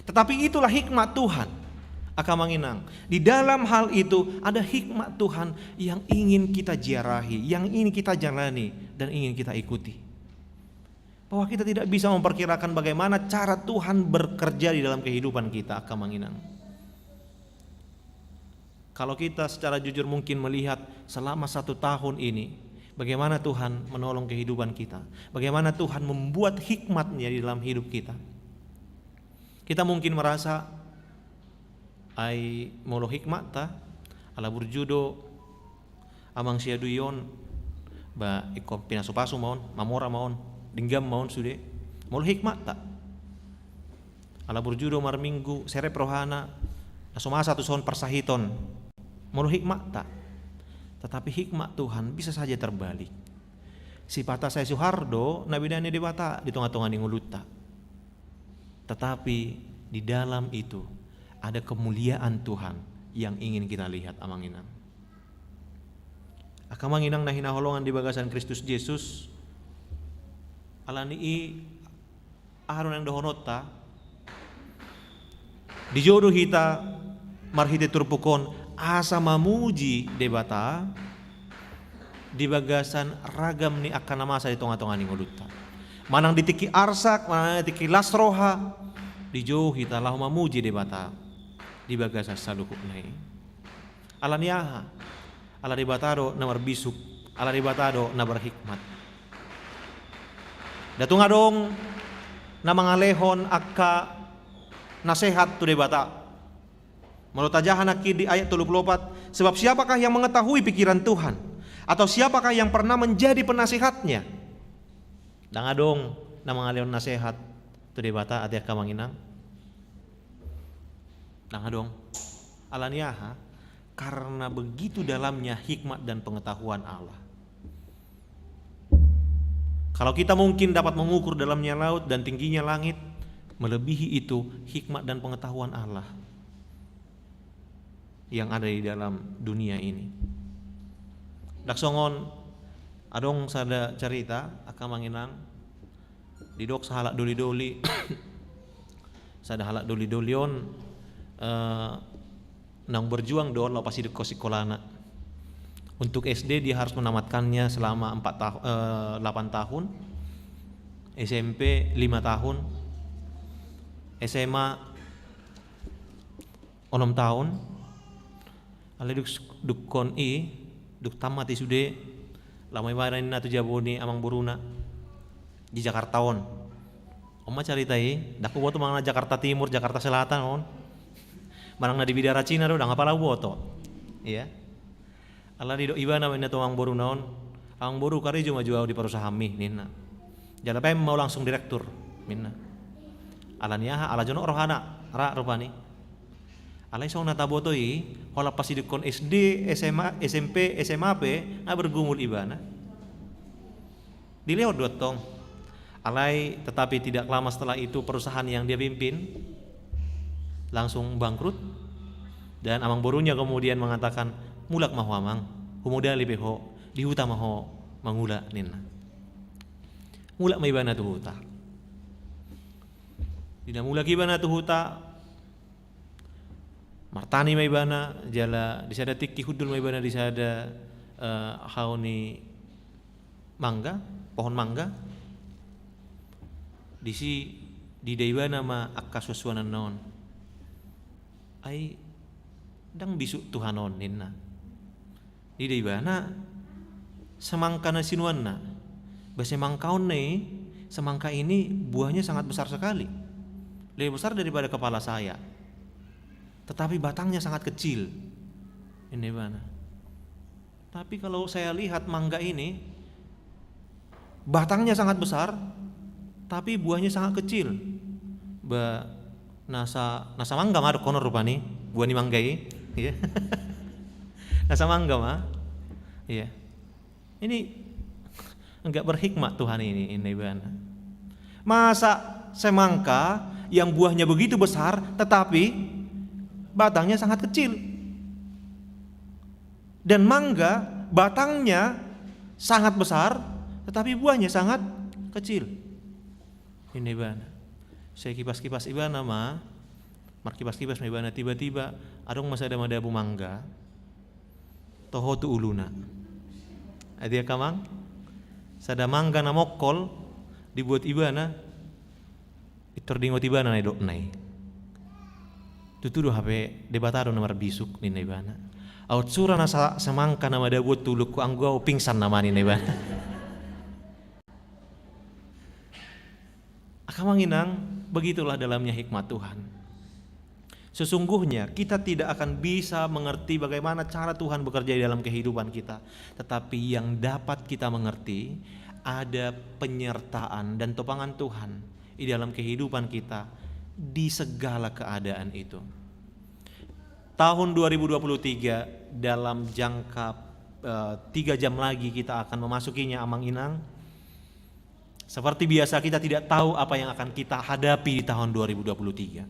Tetapi itulah hikmat Tuhan, angka amang inang. Di dalam hal itu ada hikmat Tuhan yang ingin kita ziarahi, yang ingin kita jalani, dan ingin kita ikuti. Bahwa kita tidak bisa memperkirakan bagaimana cara Tuhan bekerja di dalam kehidupan kita, angka amang inang. Kalau kita secara jujur mungkin melihat selama satu tahun ini, bagaimana Tuhan menolong kehidupan kita, bagaimana Tuhan membuat hikmat-Nya di dalam hidup kita. Kita mungkin merasa, ai molo hikmatta, ala burju do amang siadui on, ba ingkon pinasu-pasu ma on, mamora ma on, denggan ma on sude. Molo hikmatta. Ala burju do marminggu, serep rohana, na so masa tu son parsahiton. Molo hikmatta. Tetapi hikmat Tuhan bisa saja terbalik. Sipata sai suhar do na binahen ni Debata di tonga-tonga ni ngolunta. Tetapi di dalam itu ada kemuliaan Tuhan yang ingin kita lihat, amang inang. Angka amang inang na hinaholongan di bagasan Kristus Jesus, ala ni i aha do naeng dohononta, dijou do hita marhite turpuk on asa mamuji Debata di bagasan ragam ni angka na masa di tonga-tonga ni ngolunta. Manang di tingki arsak, manang di tingki las roha, dijou hita laho mamuji Debata di bagasan saluhutna i. Ala ni aha? Ala Debata do na marbisuk, ala Debata do na berhikmat. Nda tung adong na mangalehon angka nasehat tu Debata. Molo tajaha nangkin di ayat tolu pulu opat, sebab siapakah yang mengetahui pikiran Tuhan? Atau siapakah yang pernah menjadi penasehatnya? Ndang adong na mangalehon nasehat tu Debata, ate angka amang inang. Ndang adong. Ala ni aha? Karena begitu dalamnya hikmat dan pengetahuan Allah. Kalau kita mungkin dapat mengukur dalamnya laut dan tingginya langit, melebihi itu hikmat dan pengetahuan Allah yang ada di dalam dunia ini. Ndang songon, adong sada carita, angka amang inang, didok sahalak doli-doli. Sada halak doli-doli on, eh, naung berjuang do laho pasidok singkolana. Untuk S D dia harus menamatkannya selama empat tahu-, eh, delapan tahun, S M P lima tahun, S M A onom taon. Alai dung, dung on i, dung tamat i sude, laho ma ibana ninna tu jabu ni amangboruna di Jakarta on. On ma carita i, ndang huboto manang na Jakarta Timur, Jakarta Selatan on. Manang na di bidara Cina do, ndang apala huboto. Iya. Alai didok ibana ma ninna tu amangboruna on, "Amangboru, karejo ma jo au di parusahaanmi," ninna. "Jala baen ma au langsung direktur," ninna. Ala ni aha? Ala jonok rohana, ra rupani. Alai songon na taboto i, holan pasidungkon S D, S M A, S M P, S M A pe, nga bergumul ibana. Dilehon do antong. Alai, tetapi tidak lama setelah itu perusahaan yang dia pimpin langsung bangkrut. Dan amangborunya kemudian mengatakan, "Mulak ma ho, Amang, humodali pe ho, di huta ma ho mangula," ninna. Mulak ma ibana tu huta. Di na mulak ibana tu huta, martani ma ibana, jala di sada tingki hundul ma ibana di sada, eh, hau ni mangga, pohon mangga. Disi diida ibana ma angka suansuananna on. "Ai ndang bisuk Tuhan on," ninna. Diida ibana semangka na sinuanna. Ba semangka on i, semangka ini buahnya sangat besar sekali. Lebih besar daripada kepala saya. Tetapi batangnya sangat kecil. Ninna ibana. "Tapi kalau saya lihat mangga ini, batangnya sangat besar, tapi buahnya sangat kecil." Ba, nasa, nasa mangga ma dohonon rupani, buah ni mangga i. Iya. Nasa mangga ma. Iya. Ini nggak berhikmat Tuhan ini, ninna ibana. Masa semangka yang buahnya begitu besar, tetapi batangnya sangat kecil? Dan mangga, batangnya sangat besar, tetapi buahnya sangat kecil. Ninna ibana. Sai kipas-kipas ibana ma, markipas-kipas ma ibana, tiba-tiba adong ma sada madabu mangga toho tu uluna. Ate angka amang, sada mangga na mongkol dibuat ibana, pintor diingot ibana na nidokna i. Tutu do hape Debata do na marbisuk, ninna ibana. Aut sura nasa semangka na madabu on tu ulungku, anggo au pingsan nama, ninna ibana. Angka amang inang, begitulah dalamnya hikmat Tuhan. Sesungguhnya kita tidak akan bisa mengerti bagaimana cara Tuhan bekerja di dalam kehidupan kita. Tetapi yang dapat kita mengerti, ada penyertaan dan topangan Tuhan di dalam kehidupan kita di segala keadaan itu. Tahun dua ribu dua puluh tiga, dalam jangka, eh, tiga jam lagi kita akan memasukinya, amang inang. Seperti biasa, kita tidak tahu apa yang akan kita hadapi di tahun dua ribu dua puluh tiga.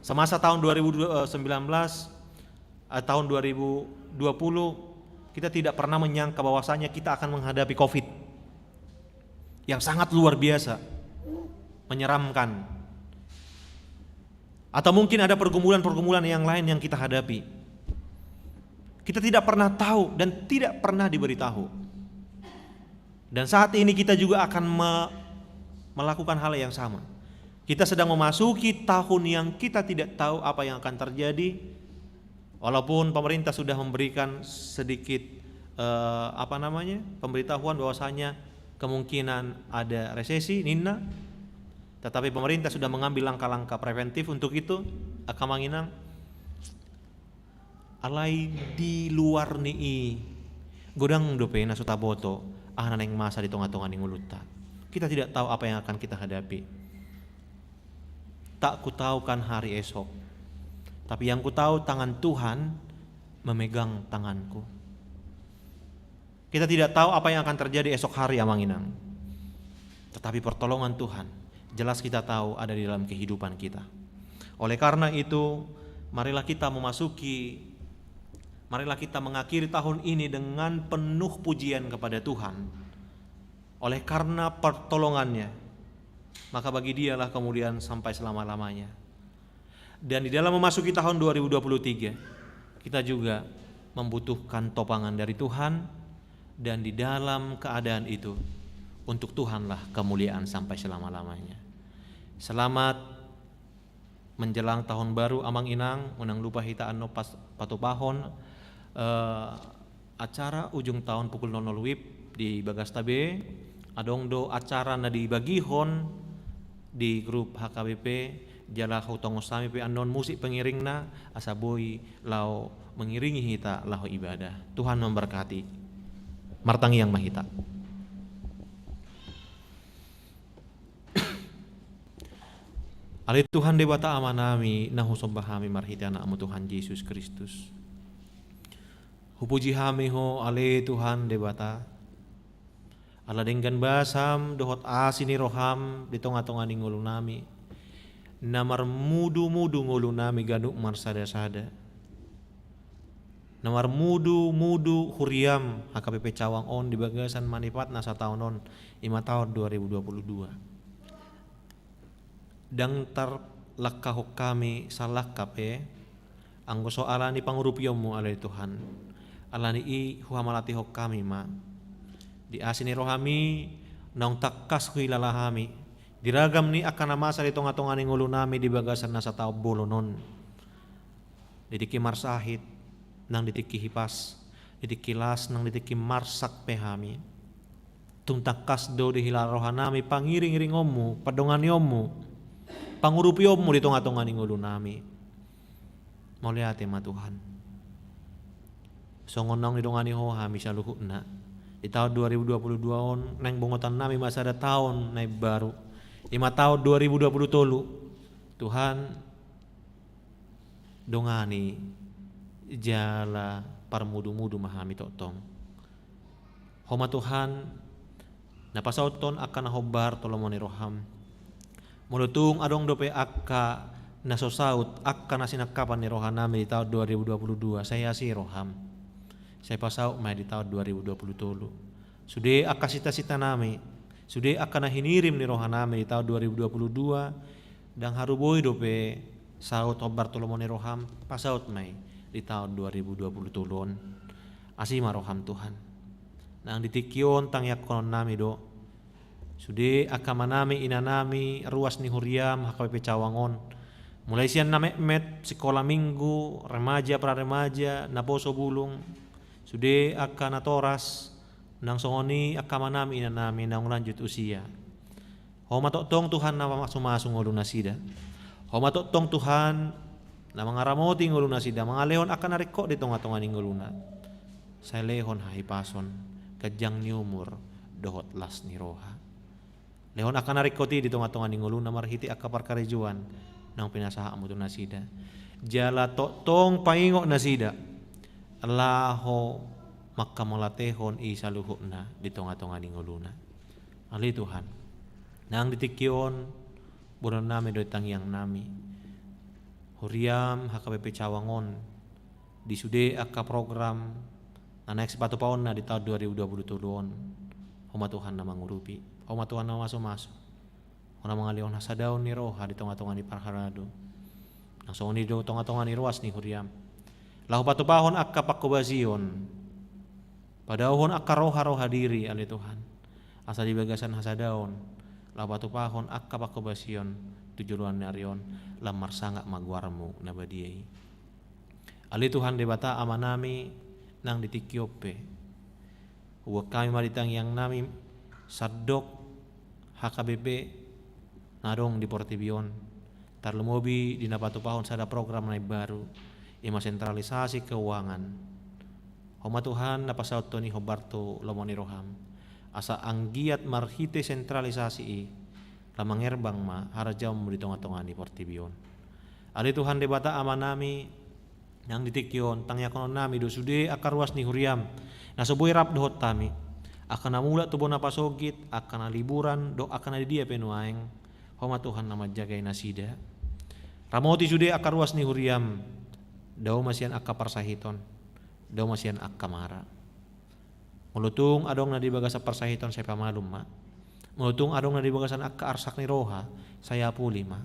Semasa tahun dua ribu sembilan belas, eh, tahun dua ribu dua puluh, kita tidak pernah menyangka bahwasanya kita akan menghadapi covid yang sangat luar biasa, menyeramkan. Atau mungkin ada pergumulan-pergumulan yang lain yang kita hadapi. Kita tidak pernah tahu dan tidak pernah diberitahu. Dan saat ini kita juga akan me-, melakukan hal yang sama. Kita sedang memasuki tahun yang kita tidak tahu apa yang akan terjadi. Walaupun pemerintah sudah memberikan sedikit, eh, apa namanya, pemberitahuan bahwasanya kemungkinan ada resesi, ninna, tetapi pemerintah sudah mengambil langkah-langkah preventif untuk itu, angka amang inang. Alai di luar ni i, godang dope na so taboto aha na naeng masa di tonga-tonga ni ngolunta. Kita tidak tahu apa yang akan kita hadapi. Tak kutahukan hari esok, tapi yang kutahu, tangan Tuhan memegang tanganku. Kita tidak tahu apa yang akan terjadi esok hari, amang inang. Tetapi pertolongan Tuhan jelas kita tahu ada di dalam kehidupan kita. Oleh karena itu, marilah kita memasuki, marilah kita mengakhiri tahun ini dengan penuh pujian kepada Tuhan. Oleh karena pertolongannya, maka bagi Dialah kemuliaan sampai selama-lamanya. Dan di dalam memasuki tahun dua ribu dua puluh tiga, kita juga membutuhkan topangan dari Tuhan, dan di dalam keadaan itu, untuk Tuhanlah kemuliaan sampai selama-lamanya. Selamat menjelang tahun baru, amang inang, unang lupa hita annon pas-, patupahon, eh, acara ujung tahun pukul nol nol wib di bagasta be, adong do acara na dibagihon di grup H K B P, Jala hutongos hami pe annon musik pengiringna, asa boi laho mengiringi hita laho ibadah. Tuhan memberkati. Martangiang ma hita. Ale Tuhan Debata Amanami, na husomba hami marhite Anakmu Tuhan Jesus Kristus. Hupuji hami Ho, ale Tuhan Debata, ala denggan basam dohot asi ni roham di tonga-tonga ni ngolunami, na marmudu-mudu ngolunami ganup marsada-sada. Na marmudu-mudu huriam H K B P Cawang on di bagasan manipat na sataon on, i ma taon dua ribu dua puluh dua. Ndang tarlangkahon hami salangka pe, anggo so ala ni pangurupionmu, ale Tuhan. Ala ni i huhamalatehon hami ma. Di asi ni rohami, naung tangkas huhilala hami. Di ragam ni angka na masa di tonga-tonga ni ngolunami di bagasan na sataon bolon on. Di tingki marsahit, nang di tingki hipas, di tingki las, nang di tingki marsak pe hami. Tung tangkas do dihilala rohanami pangiring-iringonmu, pandonganionmu, pangurupionmu di tonga-tonga ni ngolunami. Mauliate ma Tuhan. Songon naung didongani Ho hami saluhutna. Di taon dua ribu dua puluh dua on, naeng bongotannami ma sada taon na imbaru. I ma taon dua ribu dua puluh tolu. Tuhan, dongani jala parmudu-mudu ma hami tongtong. Ho ma Tuhan, na pasaut on angka na hombar tu lomo ni roham. Molo tung adong dope angka na so saut, angka na sinangkapan ni rohanami di taon dua ribu dua puluh dua, sai asi roham. Sai pasaut ma i di taon dua ribu dua puluh tolu. Sude angka sita-sitanami, sude angka na hinirim ni rohanami di taon dua ribu dua puluh dua, ndang haru boi dope saut hombar tu lomo ni roham, pasaut ma i di taon dua ribu dua puluh tolu on. Asi ma roham Tuhan. Nang di tingki on tangiangkononnami do. Sude angka amanami, inanami, ruas ni huriam, H K B P Cawang on. Mulai sian na metmet, sikola minggu, remaja, pra-remaja, naposo bulung. Sude angka natoras, nang songon i angka amanami, inanami, naung lanjut usia. Ho ma tongtong Tuhan na mamasu-masu ngolunasida. Ho ma tongtong Tuhan na mangaramoti ngolunasida, mangalehon angka na ringkot di tonga-tonga ni ngoluna. Sai lehon hahipason, ganjang ni umur, dohot las ni roha. Lehon angka na ringkot i di tonga-tonga ni ngoluna marhite angka parkarejoan naung pinasahatmu tu nasida. Jala tongtong paingot nasida laho manghamauliatehon i saluhutna di tonga-tonga ni ngoluna. Ale Tuhan, nang di tingki on, boanonnami do i tangiangnami. Huriam H K B P Cawang on, di sude angka program na naeng sipatupaonna di taon dua ribu dua puluh tolu on, ho ma Tuhan na mangurupi, ho ma Tuhan na mamasu-masu. Ho na mangalehon hasadaon ni roha di tonga-tonga ni parhalado. Nang songon i do tonga-tonga ni ruas ni huriam. Laho patupahon angka panghobasion. Padaohon angka roha-roha diri, ale Tuhan. Asa di bagasan hasadaon, laho patupahon angka panghobasion tu joloan ni ari on, lam marsangap ma goarmu na badia i. Ale Tuhan Debata Amanami, nang di tingki on pe. Huboan hami ma di tangiangnami, sandok H K B P na adong di portibi on. Tarlumobi di na patupahon sada program na imbaru, i ma sentralisasi keuangan. Ho ma Tuhan na pasaut on i hombar tu lomo ni roham. Asa anggiat marhite sentralisasi i, lam mangerbang ma harajaonmu di tonga-tonga ni portibi on. Ale Tuhan Debata Amanami, nang di tingki on, tangiangkononnami do sude angka ruas ni huriam, na so boi rap dohot hami. Angka na mulak tu bona pasogit, angka na liburan, dohot angka na di dia pe nuaeng, ho ma Tuhan na manjagai nasida. Ramoti sude angka ruas ni huriam, dao ma sian angka parsahiton, dao ma sian angka mara. Molo tung adong na di bagasan parsahiton sai pamalum ma. Molo tung adong na di bagasan angka arsak ni roha, sai apuli ma.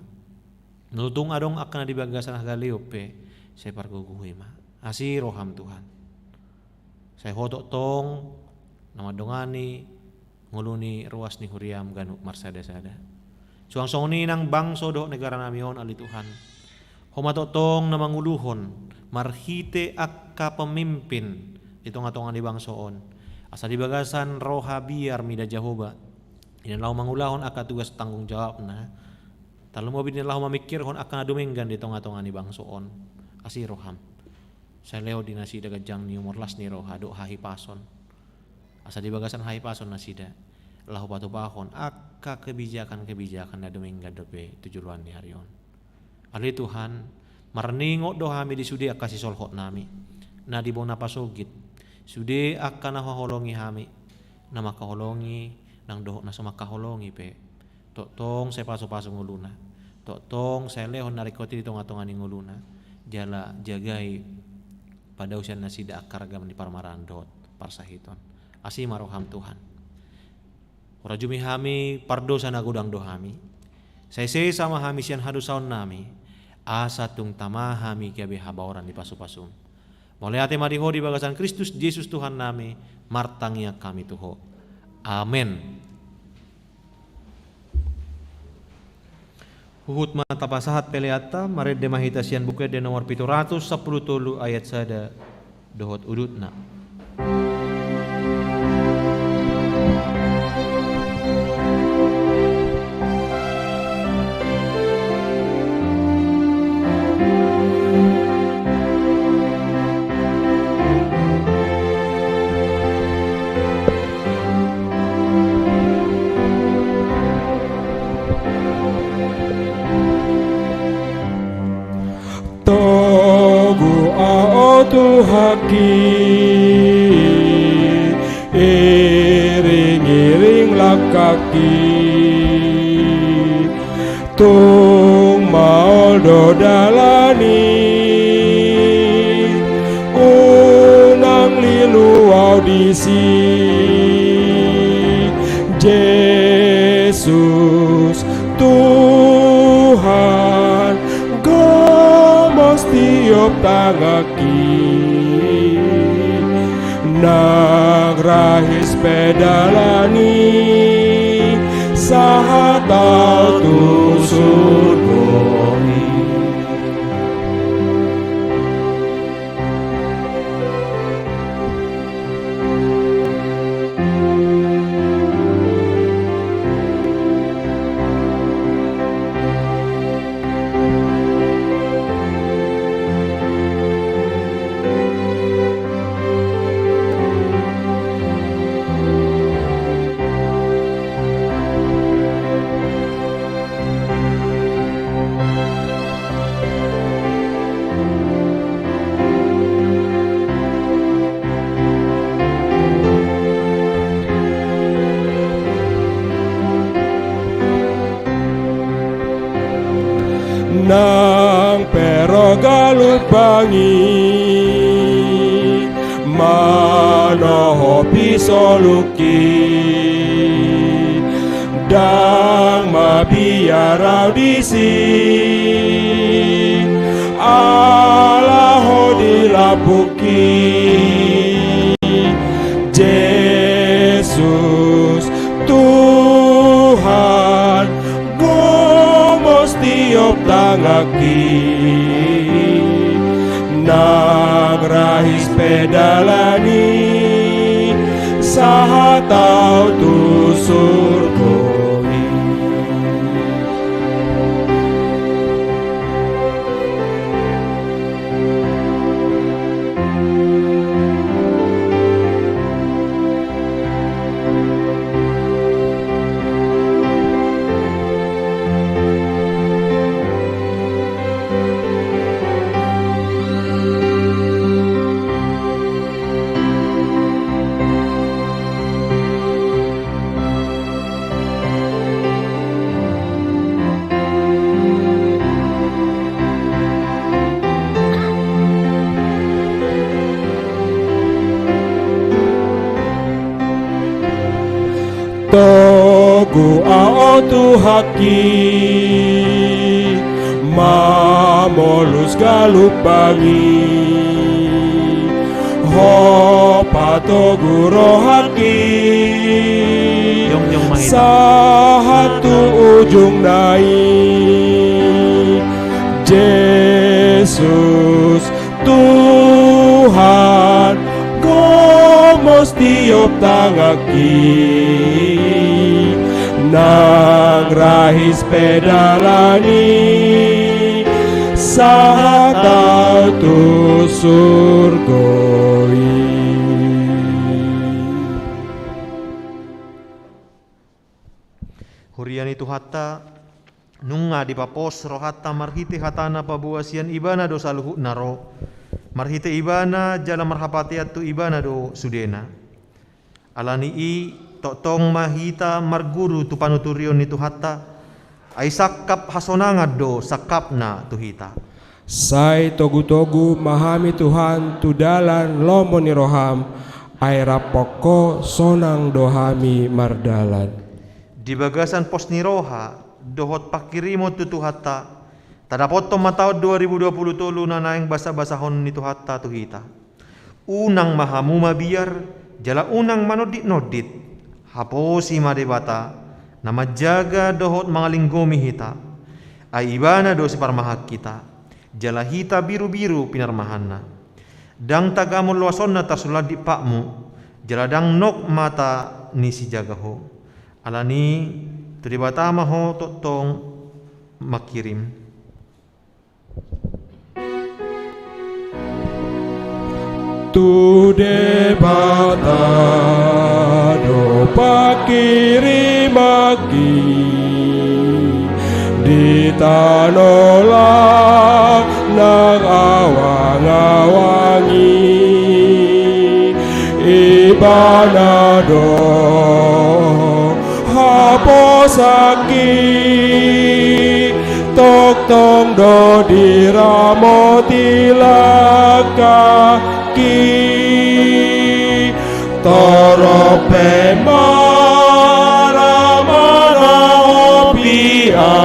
Molo tung adong angka na di bagasan hagaleon pe, sai pargogohi ma. Asi roham Tuhan. Sai Ho tongtong na mandongani ngolu ni ruas ni huriam ganup marsada-sada. Suang songon i nang bangso dohot negaranami on, ale Tuhan. Ho ma tongtong na manguluhon marhite angka pemimpin di tonga-tonga ni bangso on. Asa di bagasan roha biar mida Jahowa, i na laho mangulahon angka tugas tanggung jawabna, Tarlumobi di na laho mamingkirhon angka na dumenggan di tonga-tonga ni bangso on. Asi roham. Sai lehon di nasida ganjang ni umur, las ni roha dohot hahipason. Asa di bagasan hahipason nasida laho patupahon angka kebijakan-kebijakan na dumenggan dope tu joloan ni ari on. Ale Tuhan, marningot do hami di sude angka sisolhot nami na di bona pasogit, sude angka na haholongi hami, na mangkaholongi nang dohot na so mangkaholongi pe. Tongtong sai pasupasu ngoluna, tongtong sai lehon na ringkot i di tonga-tonga ni ngoluna, jala jagai padaosian nasida angka ragam ni parmaraan dohot parsahiton. Asi ma roham Tuhan. Hurajumi hami pardosa na godang do hami. Sai sesa ma hami sian hadosaon nami, asa tung tama hami gabe habaoran ni pasupasum. Mauliate ma di Ho di bagasan Kristus Jesus Tuhan nami, martangiang hami tu Ho. Amen. Huhut ma tapasahat peleanta, marende ma hita sian Buku Ende nomor pitu ratus sampulu tolu ayat sada dohot udutna. Togu ahu Tuhanki, iring-iring langkangki, tung maol do dalan i, unang lilu ahu disi. Jesus Tuhan, gomos tiop tangan nang rahis pe dalan i, sahat ahu tu surgo i. Nang pe ro galumbang i manohopi soluki, ndang mabiar ahu disi, ala Ho di lambungki. Jesus Tuhan, gomos tiop tanganki, nang rahis pe dalan i, sahat ahu tu surgo i. Togu ahu Tuhanki, mamolus galumbang i, Ho patogu rohangki, jongjong ma hita, sahat tu ujungna i. Jesus Tuhan, gomos tiop tanganki, Nang rahis pe dalan i sahat tu surgo i. Huria ni Tuhanta, nunga dipapos rohanta marhite hatana paboa sian Ibana do saluhutna ro, marhite Ibana jala marhapatean tu Ibana do sudena. Ala ni i, tongtong ma hita marguru tu panuturion ni Tuhanta, ai sangkap hasonangan do sangkapna tu hita. Sai togutogu ma hami Tuhan tu dalan lomo ni roham, ai rap Ho sonang do hami mardalan. Di bagasan pos ni roha dohot pangkirimon tu Tuhanta, tadapothon ma taon dua ribu dua puluh tolu na naeng basabasahon ni Tuhanta tu hita. Unang ma hamu mabiar, jala unang manonditnondit. Haposi ma Debata, na manjaga dohot mangalinggomi hita. Ai Ibana do siparmahan hita, jala hita birubiru pinarmahanna. Ndang tagamon loasonna tarsulandit patmu, jala ndang nok mata ni sijaga ho. Ala ni i, tu Debata ma ho tongtong mangkirim. Tu Debata do pangkirimanki di tano las nang awangawang i. Ibana do haposanki, tongtong do diramoti langkangki. Torop pe maramanahop ia,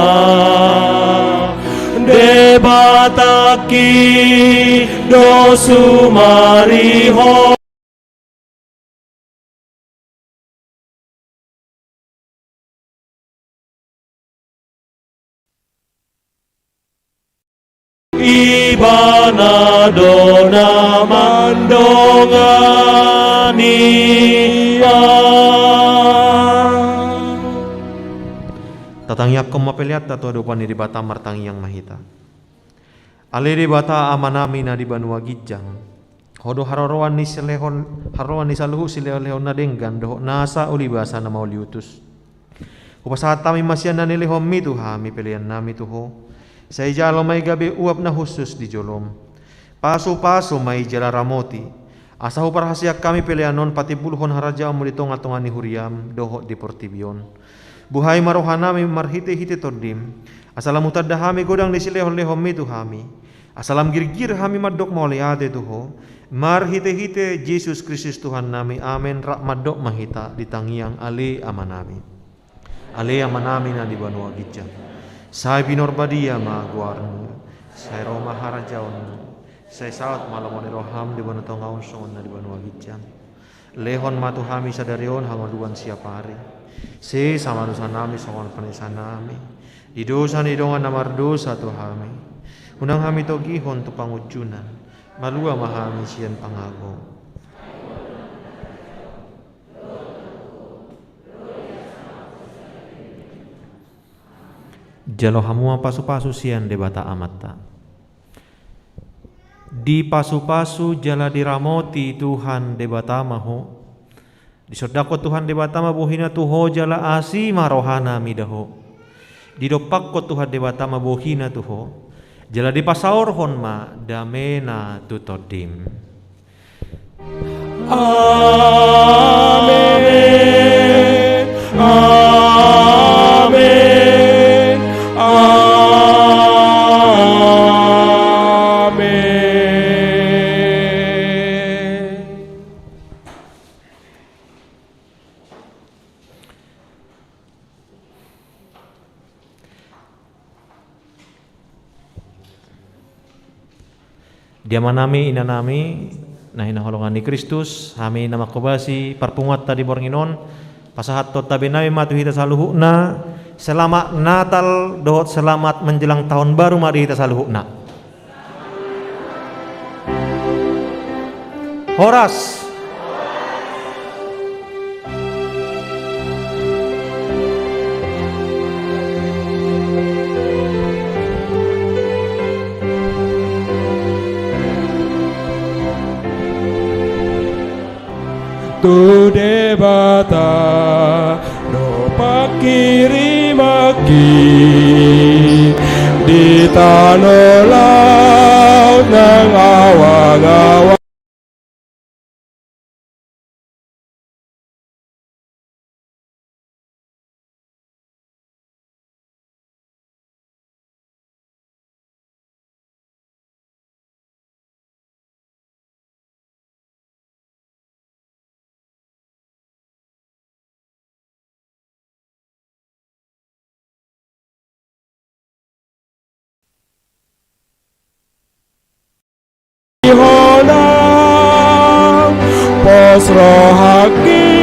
Debatangki do sumarihon. Ibana do na mandongani. Tatangiangkon ma peleanta tu adopan ni Debata. Martangiang ma hita. Ale Debata Amanami na di banua ginjang, Ho do haroroan ni silehon, haroroan ni saluhut silehonlehon na denggan dohot nasa ulibasa na mauliutus. Hupasahat hami ma sian na nilehonmi tu hami peleannami tu Ho. Sai jalo ma i gabe uap na hushus di jolom. Pasupasu ma i jala ramoti, asa huparhaseang hami pelean on patimbulhon harajaonmu di tongatonga ni huriam dohot di portibi on. Buhai ma rohanami marhitehite Tondim, asa lam hutanda hami godang ni silehonlehonmi tu hami, asa lam girgir hami mandok mauliate tu Ho, marhitehite Jesus Kristus Tuhannami. Amen. Rap mandok ma hita di tangiang Ale Amanami. Ale Amanami na di banua ginjang, sai pinarbadia ma goarmu, sai ro ma harajaonmu, sai saut ma lomo ni roham di banua tonga on songon na di banua ginjang. Lehon ma tu hami sadari on hangoluan siapari. Sesa ma dosanami songon panesanami di dosa ni dongan na mardosa tu hami. Unang hami togihon tu pangunjunan, malua ma hami sian pangago. Jalo hamu ma pasupasu sian Debata Amanta. Dipasupasu jala diramoti Tuhan Debata ma ho. Disondangkon Tuhan Debata ma bohina tu ho jala asi ma rohana mida ho. Didompakkon Tuhan Debata ma bohina tu ho, jala dipasaorhon ma damena tu tondim. Amen. Amen. Amen. Di amanami, inanami na hinaholongan ni Kristus, hami na manghobasi parpunguanta di borngin on, pasahathon tabenami ma tu hita saluhutna. Selamat Natal dohot selamat menjelang tahun baru ma di hita saluhutna. Horas. tu Debata do pangkirimanki di tano laut nang awang-awang. Hona pos rohangki